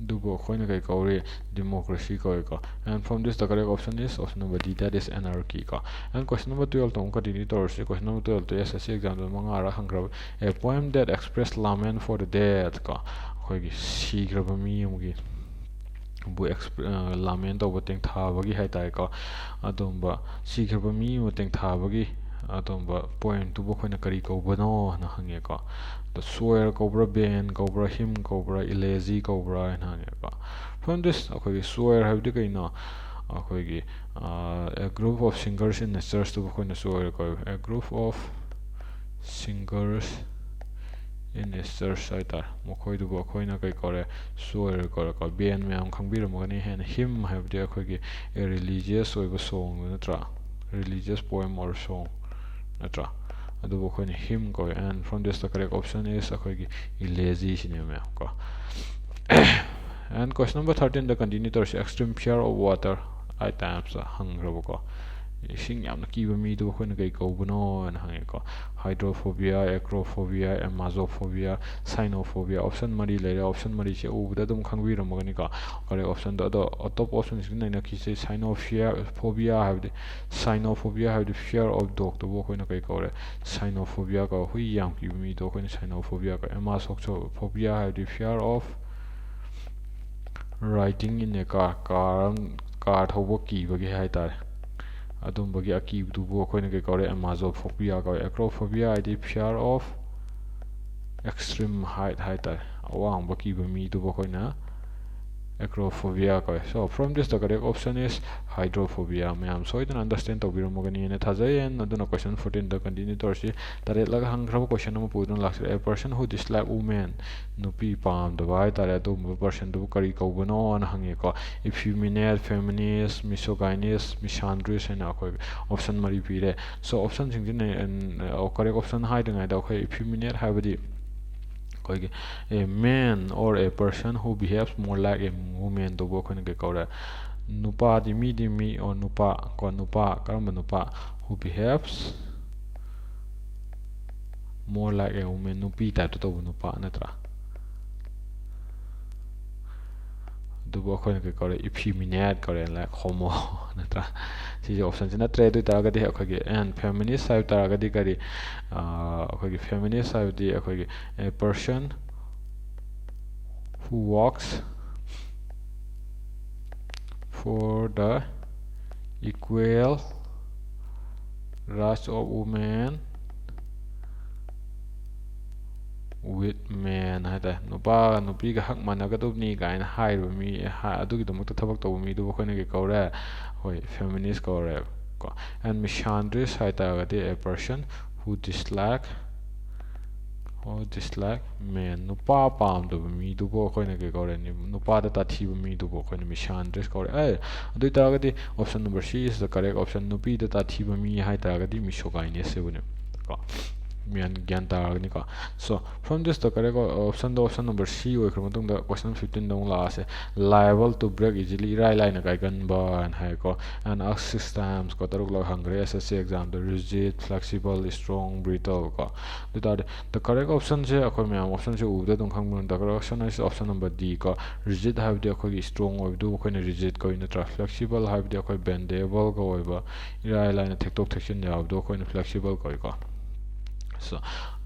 ꯑꯗꯨꯕꯨ ꯑꯩꯈꯣꯏꯅ ꯀꯩ ꯀꯧꯔꯤ? Democracy ꯀꯧꯏꯀꯣ꯫ And from this the correct option is option number D, that is anarchy ꯀꯣ꯫ And question number twelveꯇ ꯑꯃꯨꯛ continue ꯇꯧꯔꯁꯤ꯫ Question number twelveꯇ S S C examꯗ ꯃꯉꯥꯔꯛ ꯍꯪꯈ꯭ꯔꯕ, a poem that express lament for the dead ꯀꯣ꯫ ꯑꯩꯈꯣꯏꯒꯤ ꯁꯤꯈ꯭ꯔꯕ ꯃꯤ ꯑꯃꯒꯤ ꯕꯨ ꯑꯦꯛꯁꯄ꯭ꯔꯦ-, ꯑ, lament ꯇꯧꯕ, ꯇꯦꯡꯊꯥꯕꯒꯤ ꯍꯥꯏ ꯇꯥꯔꯦꯀꯣ꯫ ꯑꯗꯨꯝꯕ ꯁꯤꯈ꯭ꯔꯕ ꯃꯤ ꯑꯃ ꯇꯦꯡꯊꯥꯕꯒꯤ ꯑꯗꯨꯝꯕ ꯄꯣꯏꯝꯗꯨꯕꯨ ꯑꯩꯈꯣꯏꯅ ꯀꯔꯤ ꯀꯧꯕꯅꯣ ꯍꯥꯏꯅ ꯍꯪꯉꯦꯀꯣ꯫ ꯑꯗꯣ ꯁꯣꯌꯔ ꯀꯧꯕ꯭ꯔꯥ, ꯕꯦꯟ ꯀꯧꯕ꯭ꯔꯥ, ꯍꯤꯝ ꯀꯧꯕ꯭ꯔꯥ, ꯏꯂꯦꯖꯤ ꯀꯧꯕ꯭ꯔꯥ ꯍꯥꯏꯅ ꯍꯪꯉꯦꯀꯣ꯫ From this ꯑꯩꯈꯣꯏꯒꯤ ꯁꯣꯌꯔ ꯍꯥꯏꯕꯗꯤ ꯀꯩꯅꯣ? ꯑꯩꯈꯣꯏꯒꯤ a group of singers in a churchꯇꯨꯕꯨ ꯑꯩꯈꯣꯏꯅ ꯁꯣꯌꯔ ꯀꯧꯋꯦ꯫ A group of singers in a church ꯍꯥꯏꯇꯥꯔꯦ꯫ ꯃꯈꯣꯏꯗꯨꯕꯨ ꯑꯩꯈꯣꯏꯅ ꯀꯩ ꯀꯧꯔꯦ? ꯁꯣꯌꯔ ꯀꯧꯔꯦꯀꯣ꯫ ꯕꯦꯟ ꯃꯌꯥꯝ ꯈꯪꯕꯤꯔꯝꯃꯒꯅꯤ꯫ ꯍꯦꯟꯅ ꯍꯤꯝ ꯍꯥꯏꯕꯗꯤ ꯑꯩꯈꯣꯏꯒꯤ ꯔꯤꯂꯤꯖꯤꯌꯁ ꯑꯣꯏꯕ ꯁꯣꯡꯗꯨ ꯅꯠꯇ꯭ꯔꯥ? ꯔꯤꯂꯤꯖꯤꯌꯁ ꯄꯣꯏꯝ ꯑꯣꯔ ꯁꯣꯡ ꯅꯠꯇ꯭ꯔꯥ? ꯑꯗꯨꯕꯨ ꯑꯩꯈꯣꯏꯅ ꯍꯤꯝ ꯀꯧꯋꯦ꯫ And from this the correct option is ꯑꯩꯈꯣꯏꯒꯤ ꯏꯂꯦꯖꯤ ꯁꯤꯅꯦ ꯃꯌꯥꯝ ꯀꯣ꯫ And question number thirteenꯗ continue ꯇꯧꯔꯁꯤ꯫ Extreme fear of water at times ꯍꯪꯈ꯭ꯔꯕꯀꯣ꯫ ꯏꯁꯤꯡ ꯌꯥꯝꯅ ꯀꯤꯕ ꯃꯤꯗꯨ ꯑꯩꯈꯣꯏꯅ ꯀꯩ ꯀꯧꯕꯅꯣ ꯍꯥꯏꯅ ꯍꯪꯉꯦꯀꯣ꯫ Hydrophobia, acrophobia, amazophobia, cynophobia꯫ Option ꯃꯔꯤ ꯂꯩꯔꯦ꯫ Option ꯃꯔꯤꯁꯦ ꯎꯕꯗ ꯑꯗꯨꯝ ꯈꯪꯕꯤꯔꯝꯃꯒꯅꯤꯀꯣ꯫ Correct optionꯗꯣ꯫ ꯑꯗꯣ ꯑꯇꯣꯞꯄ optionꯁꯤꯡꯗ ꯅꯩꯅꯈꯤꯁꯦ꯫ Cynophobia, phobia ꯍꯥꯏꯕꯗꯤ, cynophobia ꯍꯥꯏꯕꯗꯤ fear of dogꯇꯨꯕꯨ ꯑꯩꯈꯣꯏꯅ ꯀꯩ ꯀꯧꯔꯦ? Cynophobia ꯀꯧꯋꯦ꯫ ꯍꯨꯏ ꯌꯥꯝ ꯀꯤꯕ ꯃꯤꯗꯣ ꯑꯩꯈꯣꯏꯅ cynophobia ꯀꯧꯋꯦ꯫ Amazophobia ꯍꯥꯏꯕꯗꯤ fear of riding in a car, car ꯑꯃ, car ꯊꯧꯕ ꯀꯤꯕꯒꯤ ꯍꯥꯏꯇꯥꯔꯦ꯫ ꯑꯗꯨꯝꯕꯒꯤ ꯑꯀꯤꯕꯗꯨꯕꯨ ꯑꯩꯈꯣꯏꯅ ꯀꯩ ꯀꯧꯔꯦ? Amazophobia ꯀꯧꯋꯦ꯫ Acrophobia ꯍꯥꯏꯗꯤ fear of extreme height ꯍꯥꯏꯇꯥꯔꯦ꯫ ꯑꯋꯥꯡꯕ ꯀꯤꯕ ꯃꯤꯗꯨꯕꯨ ꯑꯩꯈꯣꯏꯅ acrophobia ꯀꯧꯋꯦ꯫ So from this the correct option is hydrophobia꯫ ꯃꯌꯥꯝ ꯁꯣꯏꯗꯅ understand ꯇꯧꯕꯤꯔꯝꯃꯒꯅꯤꯅ ꯊꯥꯖꯩ꯫ And ꯑꯗꯨꯅ question fourteenꯗ continue ꯇꯧꯔꯁꯤ꯫ ꯇꯔꯦꯠꯂꯒ ꯍꯪꯈ꯭ꯔꯕ question ꯑꯃ ꯄꯨꯗꯨꯅ ꯂꯥꯛꯆꯔꯦ꯫ A person who dislike women, ꯅꯨꯄꯤ ꯄꯥꯝꯗꯕ ꯍꯥꯏꯇꯥꯔꯦ, ꯑꯗꯨꯒꯨꯝꯕ personꯗꯨꯕꯨ ꯀꯔꯤ ꯀꯧꯕꯅꯣꯅ ꯍꯪꯉꯦꯀꯣ꯫ Effeminate, feminist, misogynist, misandrist ꯍꯥꯏꯅ ꯑꯩꯈꯣꯏ option ꯃꯔꯤ ꯄꯤꯔꯦ꯫ So optionꯁꯤꯡꯁꯤꯅ correct option ꯍꯥꯏꯗ꯭ꯔꯤꯉꯩꯗ ꯑꯩꯈꯣꯏ effeminate ꯍꯥꯏꯕꯗꯤ ꯑꯩꯈꯣꯏꯒꯤ a man or a person who behaves more like a woman ꯇꯧꯕ ꯑꯩꯈꯣꯏꯅ ꯀꯩ ꯀꯧꯔꯦ? ꯅꯨꯄꯥꯗꯤ, ꯃꯤꯗꯤ ꯃꯤ or ꯅꯨꯄꯥ ꯀꯣ, ꯅꯨꯄꯥ, ꯀꯔꯝꯕ ꯅꯨꯄꯥ? Who behaves more like a woman, ꯅꯨꯄꯤ typeꯇ ꯇꯧꯕ ꯅꯨꯄꯥ ꯅꯠꯇ꯭ꯔꯥ? ꯑꯗꯨꯕꯨ ꯑꯩꯈꯣꯏꯅ ꯀꯩ ꯀꯧꯔꯦ? Effeminate ꯀꯧꯔꯦ, like homo ꯅꯠꯇ꯭ꯔꯥ? ꯁꯤꯁꯦ optionꯁꯦ ꯅꯠꯇ꯭ꯔꯦ꯫ ꯑꯗꯨ ꯑꯣꯏ ꯇꯥꯔꯒꯗꯤ ꯑꯩꯈꯣꯏꯒꯤ and feminist ꯍꯥꯏꯕ ꯇꯥꯔꯒꯗꯤ ꯀꯔꯤ? ꯑꯩꯈꯣꯏꯒꯤ feminist ꯍꯥꯏꯕꯗꯤ ꯑꯩꯈꯣꯏꯒꯤ a person who works for the equal Rights of Women with Men ꯍꯥꯏꯇꯥꯔꯦ, ꯅꯨꯄꯥꯒ ꯅꯨꯄꯤꯒ ꯍꯛ ꯃꯥꯟꯅꯒꯗꯕꯅꯤ ꯀꯥꯏꯅ ꯍꯥꯏꯔꯤꯕ ꯃꯤ, ꯍꯥ-, ꯑꯗꯨꯒꯤꯗꯃꯛꯇ ꯊꯕꯛ ꯇꯧꯕ ꯃꯤꯗꯨꯕꯨ ꯑꯩꯈꯣꯏꯅ ꯀꯩ ꯀꯧꯔꯦ? ꯍꯣꯏ, feminist ꯀꯧꯔꯦ ꯀꯣ꯫ And misandrist ꯍꯥꯏ ꯇꯥꯔꯒꯗꯤ a person who dislike, who dislike men, ꯅꯨꯄꯥ ꯄꯥꯝꯗꯕ ꯃꯤꯗꯨꯕꯨ ꯑꯩꯈꯣꯏꯅ ꯀꯩ ꯀꯧꯔꯦ? ꯅꯨꯄꯥꯗ ꯇꯥꯊꯤꯕ ꯃꯤꯗꯨꯕꯨ ꯑꯩꯈꯣꯏꯅ misandrist ꯀꯧꯔꯦ꯫ ꯑꯦ, ꯑꯗꯨ ꯑꯣꯏ ꯇꯥꯔꯒꯗꯤ option number C is the correct option, ꯅꯨꯄꯤꯗ ꯇꯥꯊꯤꯕ ꯃꯤ ꯍꯥꯏ ꯇꯥꯔꯒꯗꯤ misogynist ꯁꯤꯕꯨꯅꯦ ꯀꯣ꯫ ꯃꯌꯥꯝ ꯒ꯭ꯌꯥꯟ ꯇꯥꯔꯒꯅꯤꯀꯣ꯫ So, from this the correct option the option number C ꯑꯣꯏꯈ꯭ꯔ ꯃꯇꯨꯡꯗ question fifteen ꯗ ꯑꯃꯨꯛ ꯂꯥꯛꯑꯁꯦ, liable to break easily, ꯏꯔꯥꯏ ꯂꯥꯏꯅ ꯀꯥꯏꯒꯟꯕ ꯍꯥꯏꯅ ꯍꯥꯏꯀꯣ꯫ And ask six times ꯀꯣ, ꯇꯔꯨꯛꯂꯛ ꯍꯪꯈ꯭ꯔꯦ S S C exam ꯗ, rigid, flexible, strong, brittle ꯀꯣ꯫ ꯑꯗꯨ ꯑꯣꯏ ꯇꯥꯔꯗꯤ the correct option ꯁꯦ ꯑꯩꯈꯣꯏ ꯃꯌꯥꯝ option ꯁꯦ ꯎꯕꯗ ꯑꯗꯨꯝ ꯈꯪꯕ, the correct option is option number D ꯀꯣ꯫ Rigid ꯍꯥꯏꯕꯗꯤ ꯑꯩꯈꯣꯏꯒꯤ strong ꯑꯣꯏꯕꯗꯨ ꯑꯩꯈꯣꯏꯅ rigid ꯀꯧꯏ ꯅꯠꯇ꯭ꯔꯥ? Flexible ꯍꯥꯏꯕꯗꯤ ꯑꯩꯈꯣꯏ bendable ꯀ ꯑꯣꯏꯕ, ꯏꯔꯥꯏ ꯂꯥꯏꯅ ꯊꯦꯛꯇꯣꯛ ꯊꯦꯛꯆꯤꯟ ꯌꯥꯕꯗꯣ ꯑꯩꯈꯣꯏꯅ flexible ꯀꯧꯏꯀꯣ꯫ So,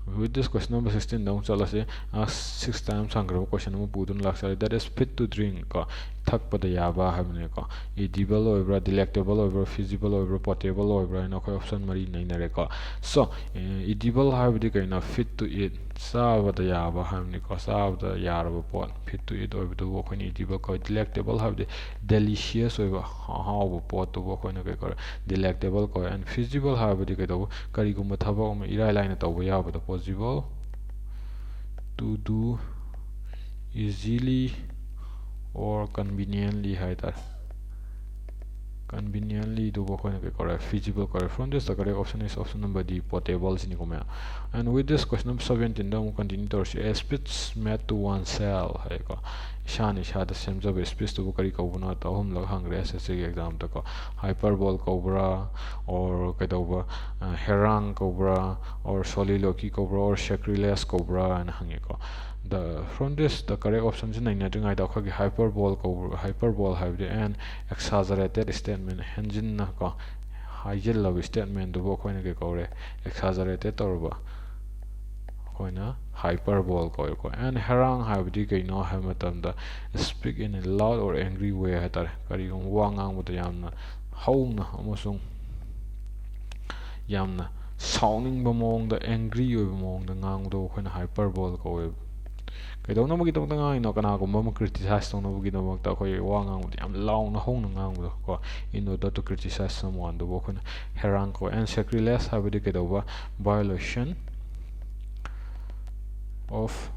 with this question number sixteen ꯗ ꯑꯃꯨꯛ ꯆꯠꯂꯁꯤ꯫ ꯑ, six times ꯍꯪꯈ꯭ꯔꯕ question ꯑꯃ ꯄꯨꯗꯨꯅ ꯂꯥꯛꯆꯔꯦ, that is fit to drink ꯀꯣ, ꯊꯛꯄꯗ ꯌꯥꯕ ꯍꯥꯏꯕꯅꯤꯀꯣ꯫ Edible ꯑꯣꯏꯕ꯭ꯔꯥ, delectable ꯑꯣꯏꯕ꯭ꯔꯥ, feasible ꯑꯣꯏꯕ꯭ꯔꯥ, potable ꯑꯣꯏꯕ꯭ꯔꯥ ꯍꯥꯏꯅ ꯑꯩꯈꯣꯏ option ꯃꯔꯤ ꯅꯩꯅꯔꯦꯀꯣ꯫ So, edible ꯍꯥꯏꯕꯗꯤ ꯀꯩꯅꯣ? Fit to eat, ꯆꯥꯕꯗ ꯌꯥꯕ ꯍꯥꯏꯕꯅꯤꯀꯣ, ꯆꯥꯕꯗ ꯌꯥꯔꯕ ꯄꯣꯠ, fit to eat ꯑꯣꯏꯕꯗꯨꯕꯨ ꯑꯩꯈꯣꯏꯅ edible ꯀꯧꯏ꯫ Delectable ꯍꯥꯏꯕꯗꯤ delicious ꯑꯣꯏꯕ, ꯑꯍꯥꯎꯕ ꯄꯣꯠꯇꯨꯕꯨ ꯑꯩꯈꯣꯏꯅ ꯀꯩ ꯀꯧꯔꯦ? Delectable ꯀꯧꯔꯦ꯫ And feasible ꯍꯥꯏꯕꯗꯤ ꯀꯩꯗꯧꯕ? ꯀꯔꯤꯒꯨꯝꯕ ꯊꯕꯛ ꯑꯃ ꯏꯔꯥꯏ ꯂꯥꯏꯅ ꯇꯧꯕ ꯌꯥꯕꯗꯣ, possible to do easily or conveniently ꯍꯥꯏꯇꯥꯔꯦ꯫ Conveniently ꯗꯨꯕꯨ ꯑꯩꯈꯣꯏꯅ ꯀꯩ ꯀꯧꯔꯦ? Feasible ꯀꯧꯔꯦ꯫ From this the correct option is option number D, potable ꯁꯤꯅꯤꯀꯣ ꯃꯌꯥꯝ꯫ And with this question number seventeen ꯗ ꯑꯃꯨꯛ continue ꯇꯧꯔꯁꯤ꯫ A speech made to oneself ꯍꯥꯏꯀꯣ꯫ ꯏꯁꯥꯅ ꯏꯁꯥꯗ ꯁꯦꯝꯖꯕ speech ꯇꯨꯕꯨ ꯀꯔꯤ ꯀꯧꯕꯅꯣ? ꯑꯍꯨꯝꯂꯛ ꯍꯪꯈ꯭ꯔꯦ S S C ꯒꯤ exam ꯗꯀꯣ꯫ Hyperbole ꯀꯧꯕ꯭ꯔꯥ? Or ꯀꯩꯗꯧꯕ, ꯑ, harangue ꯀꯧꯕ꯭ꯔꯥ? Or soliloquy ꯀꯧꯕ꯭ꯔꯥ? Or sacrilege ꯀꯧꯕ꯭ꯔꯥ? ꯍꯥꯏꯅ ꯍꯪꯉꯦꯀꯣ꯫ The, from this, the correct option ꯁꯤ ꯅꯩꯅꯗ꯭ꯔꯤꯉꯩꯗ ꯑꯩꯈꯣꯏꯒꯤ hyperbole ꯀꯧꯕ, hyperbole ꯍꯥꯏꯕꯗꯤ an exaggerated statement, ꯍꯦꯟꯖꯤꯟꯅ ꯀꯣ, ꯍꯥꯏꯖꯤꯜꯂꯕ statement ꯗꯨꯕꯨ ꯑꯩꯈꯣꯏꯅ ꯀꯩ ꯀꯧꯔꯦ? Exaggerated ꯇꯧꯔꯕ ꯑꯩꯈꯣꯏꯅ hyperbole ꯀꯧꯋꯦꯀꯣ꯫ And harangue ꯍꯥꯏꯕꯗꯤ ꯀꯩꯅꯣ ꯍꯥꯏꯕ ꯃꯇꯝꯗ, speak in a loud or angry way ꯍꯥꯏꯇꯥꯔꯦ꯫ ꯀꯔꯤꯒꯨꯝꯕ ꯋꯥ ꯉꯥꯡꯕꯗ ꯌꯥꯝꯅ ꯍꯧꯅ ꯑꯃꯁꯨꯡ ꯌꯥꯝꯅ ꯁꯥꯎꯅꯤꯡꯕ ꯃꯑꯣꯡꯗ, ꯑꯦꯡꯒ꯭ꯔꯤ ꯑꯣꯏꯕ ꯃꯑꯣꯡꯗ ꯉꯥꯡꯕꯗꯣ ꯑꯩꯈꯣꯏꯅ ꯍꯥꯏꯄꯔꯕꯣꯜ ꯀꯧꯋꯦꯕ꯫ ꯀꯩꯗꯧꯅꯕꯒꯤꯗꯃꯛꯇ ꯉꯥꯡꯉꯤꯅꯣ? ꯀꯅꯥꯒꯨꯝꯕ ꯑꯃ ꯀ꯭ꯔꯤꯇꯤꯁꯥꯏꯁ ꯇꯧꯅꯕꯒꯤꯗꯃꯛꯇ ꯑꯩꯈꯣꯏ ꯋꯥ ꯉꯥꯡꯕꯗ ꯌꯥꯝ ꯂꯥꯎꯅ ꯍꯧꯅ ꯉꯥꯡꯕꯗꯣ ꯀꯣ, in order to criticize someone, ꯑꯗꯨꯕꯨ ꯑꯩꯈꯣꯏꯅ ꯍꯦꯔꯥꯡ ꯀꯧꯋꯦ꯫ And sacrilege ꯍꯥꯏꯕꯗꯤ ꯀꯩꯗꯧꯕ? Violation of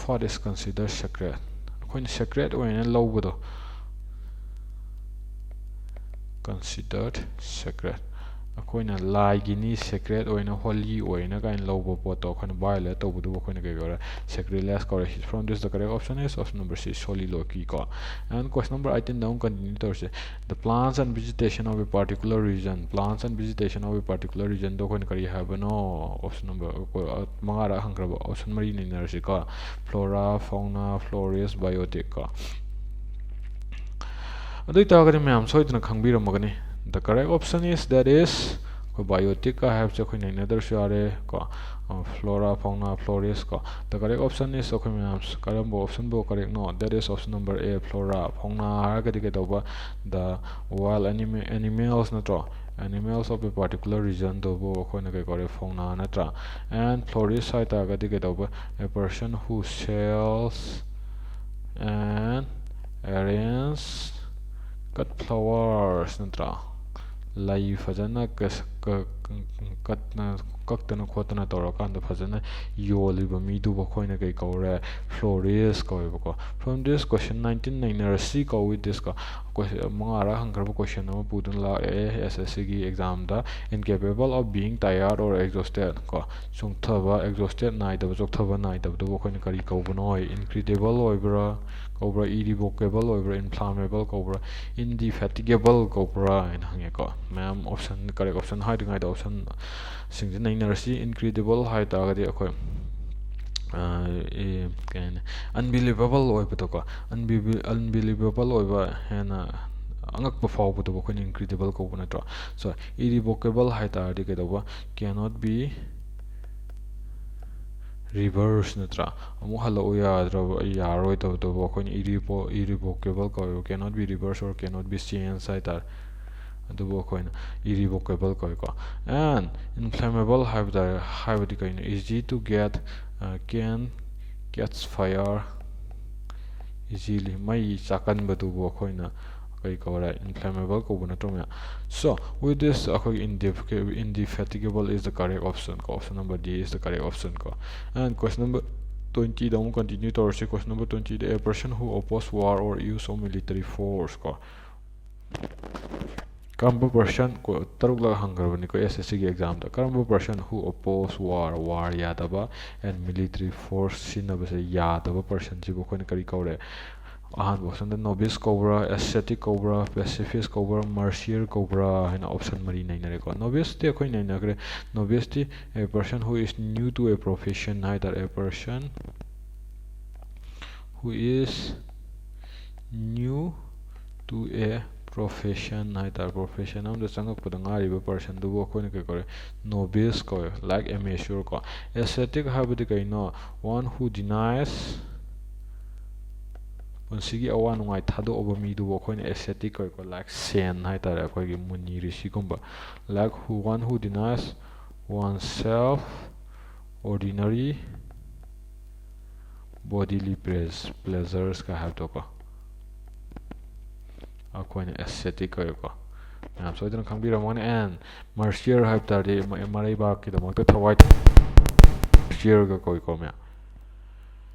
what is considered sacred, ꯑꯩꯈꯣꯏꯅ ꯁꯦꯀ꯭ꯔꯦꯠ ꯑꯣꯏꯅ ꯂꯧꯕꯗꯣ, considered sacred, ꯑꯩꯈꯣꯏꯅ ꯂꯥꯏꯒꯤꯅꯤ, ꯁꯦꯀ꯭ꯔꯦꯠ ꯑꯣꯏꯅ, ꯍꯣꯂꯤ ꯑꯣꯏꯅ ꯀꯥꯏꯅ ꯂꯧꯕ ꯄꯣꯠꯇꯣ ꯑꯩꯈꯣꯏꯅ ꯚꯥꯏꯑꯣꯂꯦꯠ ꯇꯧꯕꯗꯨꯕꯨ ꯑꯩꯈꯣꯏꯅ ꯀꯩ ꯀꯧꯔꯦ? Sacrilege ꯀꯧꯔꯦ꯫ From this, the correct option is option number C, soliloquy ꯀꯣ꯫ And question number eighteenꯗ ꯑꯃꯨꯛ ꯀꯟꯇꯤꯅ꯭ꯌꯨ ꯇꯧꯔꯁꯦ꯫ The plants and vegetation of a particular region, plants and vegetation of a particular regionꯗꯣ ꯑꯩꯈꯣꯏꯅ ꯀꯔꯤ ꯍꯥꯏꯕꯅꯣ? Option number ꯃꯉꯥꯔꯛ ꯍꯪꯈ꯭ꯔꯕ, option ꯃꯔꯤ ꯅꯩꯅꯔꯁꯤꯀꯣ: flora, fauna, florist, biotic ꯀꯣ꯫ ꯑꯗꯨ ꯑꯣꯏꯇꯥꯔꯒꯗꯤ ꯃꯌꯥꯝ ꯁꯣꯏꯗꯅ ꯈꯪꯕꯤꯔꯝꯃꯒꯅꯤ, the correct option is, that is, ꯑꯩꯈꯣꯏ ꯕꯥꯏꯑꯣꯇꯤꯛꯀ ꯍꯥꯏꯕꯁꯦ ꯑꯩꯈꯣꯏ ꯅꯩꯅꯗ꯭ꯔꯁꯨ ꯌꯥꯔꯦ ꯀꯣ꯫ Flora, fauna, florist ꯀꯣ꯫ The correct option is, ꯑꯩꯈꯣꯏ ꯃꯌꯥꯝ ꯀꯔꯝꯕ optionꯕꯨ correctꯅꯣ? That is option number A, flora꯫ Fauna ꯍꯥꯏꯔꯒꯗꯤ ꯀꯩꯗꯧꯕ? The wild anima-, animals ꯅꯠꯇ꯭ꯔꯣ? Animals of a particular regionꯗꯨꯕꯨ ꯑꯩꯈꯣꯏꯅ ꯀꯩ ꯀꯧꯔꯦ? Fauna ꯅꯠꯇ꯭ꯔꯥ? And florist ꯍꯥꯏ ꯇꯥꯔꯒꯗꯤ ꯀꯩꯗꯧꯕ? A person who sells and arrange cut flowers ꯅꯠꯇ꯭ꯔꯥ? ꯂꯩ ꯐꯖꯅ ꯀꯠꯅ, ꯀꯛꯇꯅ ꯈꯣꯠꯇꯅ ꯇꯧꯔꯀꯥꯟꯗ ꯐꯖꯅ ꯌꯣꯜꯂꯤꯕ ꯃꯤꯗꯨꯕꯨ ꯑꯩꯈꯣꯏꯅ ꯀꯩ ꯀꯧꯔꯦ? Florist ꯀꯧꯋꯦꯕꯀꯣ꯫ From this, question nineteen ꯅꯩꯅꯔꯁꯤ ꯀꯣ꯫ With this ꯀꯣ, ꯃꯉꯥꯔꯛ ꯍꯪꯈ꯭ꯔꯕ question ꯑꯃ ꯄꯨꯗꯨꯅ ꯂꯥꯛꯑꯦ S S C ꯒꯤ examꯗ: incapable of being tired or exhausted ꯀꯣ꯫ ꯆꯣꯛꯊꯕ, exhausted ꯅꯥꯏꯗꯕ, ꯆꯣꯛꯊꯕ ꯅꯥꯏꯗꯕꯗꯨꯕꯨ ꯑꯩꯈꯣꯏꯅ ꯀꯔꯤ ꯀꯧꯕꯅꯣ? Incredible ꯑꯣꯏꯕ꯭ꯔꯥ ꯀꯧꯕ꯭ꯔꯥ, irrevocable ꯑꯣꯏꯕ꯭ꯔꯥ, inflammable ꯀꯧꯕ꯭ꯔꯥ, indefatigable ꯀꯧꯕ꯭ꯔꯥ ꯍꯥꯏꯅ ꯍꯪꯉꯦꯀꯣ꯫ ꯃꯌꯥꯝ option, correct option ꯍꯥꯏꯗ꯭ꯔꯤꯉꯩꯗ option ꯁꯤꯡꯁꯤ ꯅꯩꯅꯔꯁꯤ꯫ Incredible ꯍꯥꯏ ꯇꯥꯔꯒꯗꯤ ꯑꯩꯈꯣꯏ, ꯑ, ꯑꯦ, ꯀꯩ ꯍꯥꯏꯅꯤ, unbelievable ꯑꯣꯏꯕꯗꯣꯀꯣ, unbe-, unbelievable ꯑꯣꯏꯕ, ꯍꯦꯟꯅ ꯑꯉꯛꯄ ꯐꯥꯎꯕꯗꯨꯕꯨ ꯑꯩꯈꯣꯏꯅ incredible ꯀꯧꯕ ꯅꯠꯇ꯭ꯔꯣ? So, irrevocable ꯍꯥꯏ ꯇꯥꯔꯗꯤ ꯀꯩꯗꯧꯕ? Cannot be reverse ꯅꯠꯇ꯭ꯔꯥ? ꯑꯃꯨꯛ ꯍꯜꯂꯛꯎ ꯌꯥꯗ꯭ꯔꯕ, ꯌꯥꯔꯣꯏꯗꯕꯗꯨꯕꯨ ꯑꯩꯈꯣꯏꯅ irrevo-, irrevocable ꯀꯧꯋꯦꯕ, cannot be reverse or cannot be change ꯍꯥꯏ ꯇꯥꯔꯦ꯫ ꯑꯗꯨꯕꯨ ꯑꯩꯈꯣꯏꯅ irrevocable ꯀꯧꯏꯀꯣ꯫ And inflammable ꯍꯥꯏꯕ ꯇꯥꯔꯦ, ꯍꯥꯏꯕꯗꯤ ꯀꯩꯅꯣ? Easy to get, uh, can catch fire easily, ꯃꯩ ꯆꯥꯛꯀꯟꯕꯗꯨꯕꯨ ꯑꯩꯈꯣꯏꯅ ꯀꯔꯤ ꯀꯧꯔꯦ? Inflammable ꯀꯧꯕ ꯅꯠꯇ꯭ꯔꯣ ꯃꯌꯥꯝ? So with this ꯑꯩꯈꯣꯏꯒꯤ indef- indefatigable is the correct option ꯀꯣ, option number D is the correct option ꯀꯣ꯫ And question number twenty ꯗ ꯑꯃꯨꯛ continue ꯇꯧꯔꯁꯤ꯫ Question number twenty the, a person who oppose war or use of military force ꯀꯣ꯫ ꯀꯔꯝꯕ person ꯀꯣ, ꯇꯔꯨꯛꯂꯛ ꯍꯪꯈ꯭ꯔꯕꯅꯤꯀꯣ S S C ꯒꯤ exam ꯗ꯫ ꯀꯔꯝꯕ person who oppose war, war ꯌꯥꯗꯕ, and military force ꯁꯤꯖꯤꯟꯅꯕꯁꯦ ꯌꯥꯗꯕ person ꯁꯤꯕꯨ ꯑꯩꯈꯣꯏꯅ ꯀꯔꯤ ꯀꯧꯔꯦ? ꯑꯍꯥꯟꯕ option ꯗ novice ꯀꯧꯕ꯭ꯔꯥ, ascetic ꯀꯧꯕ꯭ꯔꯥ, pacifist ꯀꯧꯕ꯭ꯔꯥ, martyr ꯀꯧꯕ꯭ꯔꯥ ꯍꯥꯏꯅ option ꯃꯔꯤ ꯅꯩꯅꯔꯦꯀꯣ꯫ Novice ꯇꯤ ꯑꯩꯈꯣꯏ ꯅꯩꯅꯈ꯭ꯔꯦ꯫ Novice T a person who is new to a profession ꯍꯥꯏ ꯇꯥꯔꯦ, a person who is new to a profession ꯍꯥꯏ ꯇꯥꯔꯦ, profession ꯑꯃꯗ ꯆꯪꯉꯛꯄꯗ ꯉꯥꯏꯔꯤꯕ person ꯗꯨꯕꯨ ꯑꯩꯈꯣꯏꯅ ꯀꯩ ꯀꯧꯔꯦ? Novice ꯀꯧꯋꯦ, like amateur ꯀꯣ꯫ Ascetic ꯍꯥꯏꯕꯗꯤ ꯀꯩꯅꯣ? One who denies, ꯄꯨꯟꯁꯤꯒꯤ ꯑꯋꯥ ꯅꯨꯡꯉꯥꯏ ꯊꯥꯗꯣꯛꯑꯕ ꯃꯤꯗꯨꯕꯨ ꯑꯩꯈꯣꯏꯅ ascetic ꯀꯧꯋꯦꯀꯣ, like saint ꯍꯥꯏ ꯇꯥꯔꯦ, ꯑꯩꯈꯣꯏꯒꯤ ꯃꯨꯅꯤ ꯔꯤꯁꯤꯒꯨꯝꯕ꯫ Like who, one who denies oneself ordinary bodily pleas- pleasures ꯀ ꯍꯥꯏꯕꯗꯣꯀꯣ, ꯑꯩꯈꯣꯏꯅ ascetic ꯀꯧꯋꯦꯀꯣ꯫ ꯃꯌꯥꯝ ꯁꯣꯏꯗꯅ ꯈꯪꯕꯤꯔꯝꯃꯒꯅꯤ꯫ And martyr ꯍꯥꯏꯕ ꯇꯥꯔꯗꯤ ꯃ- ꯃꯔꯩꯕꯥꯛꯀꯤꯗꯃꯛꯇ ꯊꯋꯥꯏ martyr ꯒ ꯀꯧꯏꯀꯣ ꯃꯌꯥꯝ꯫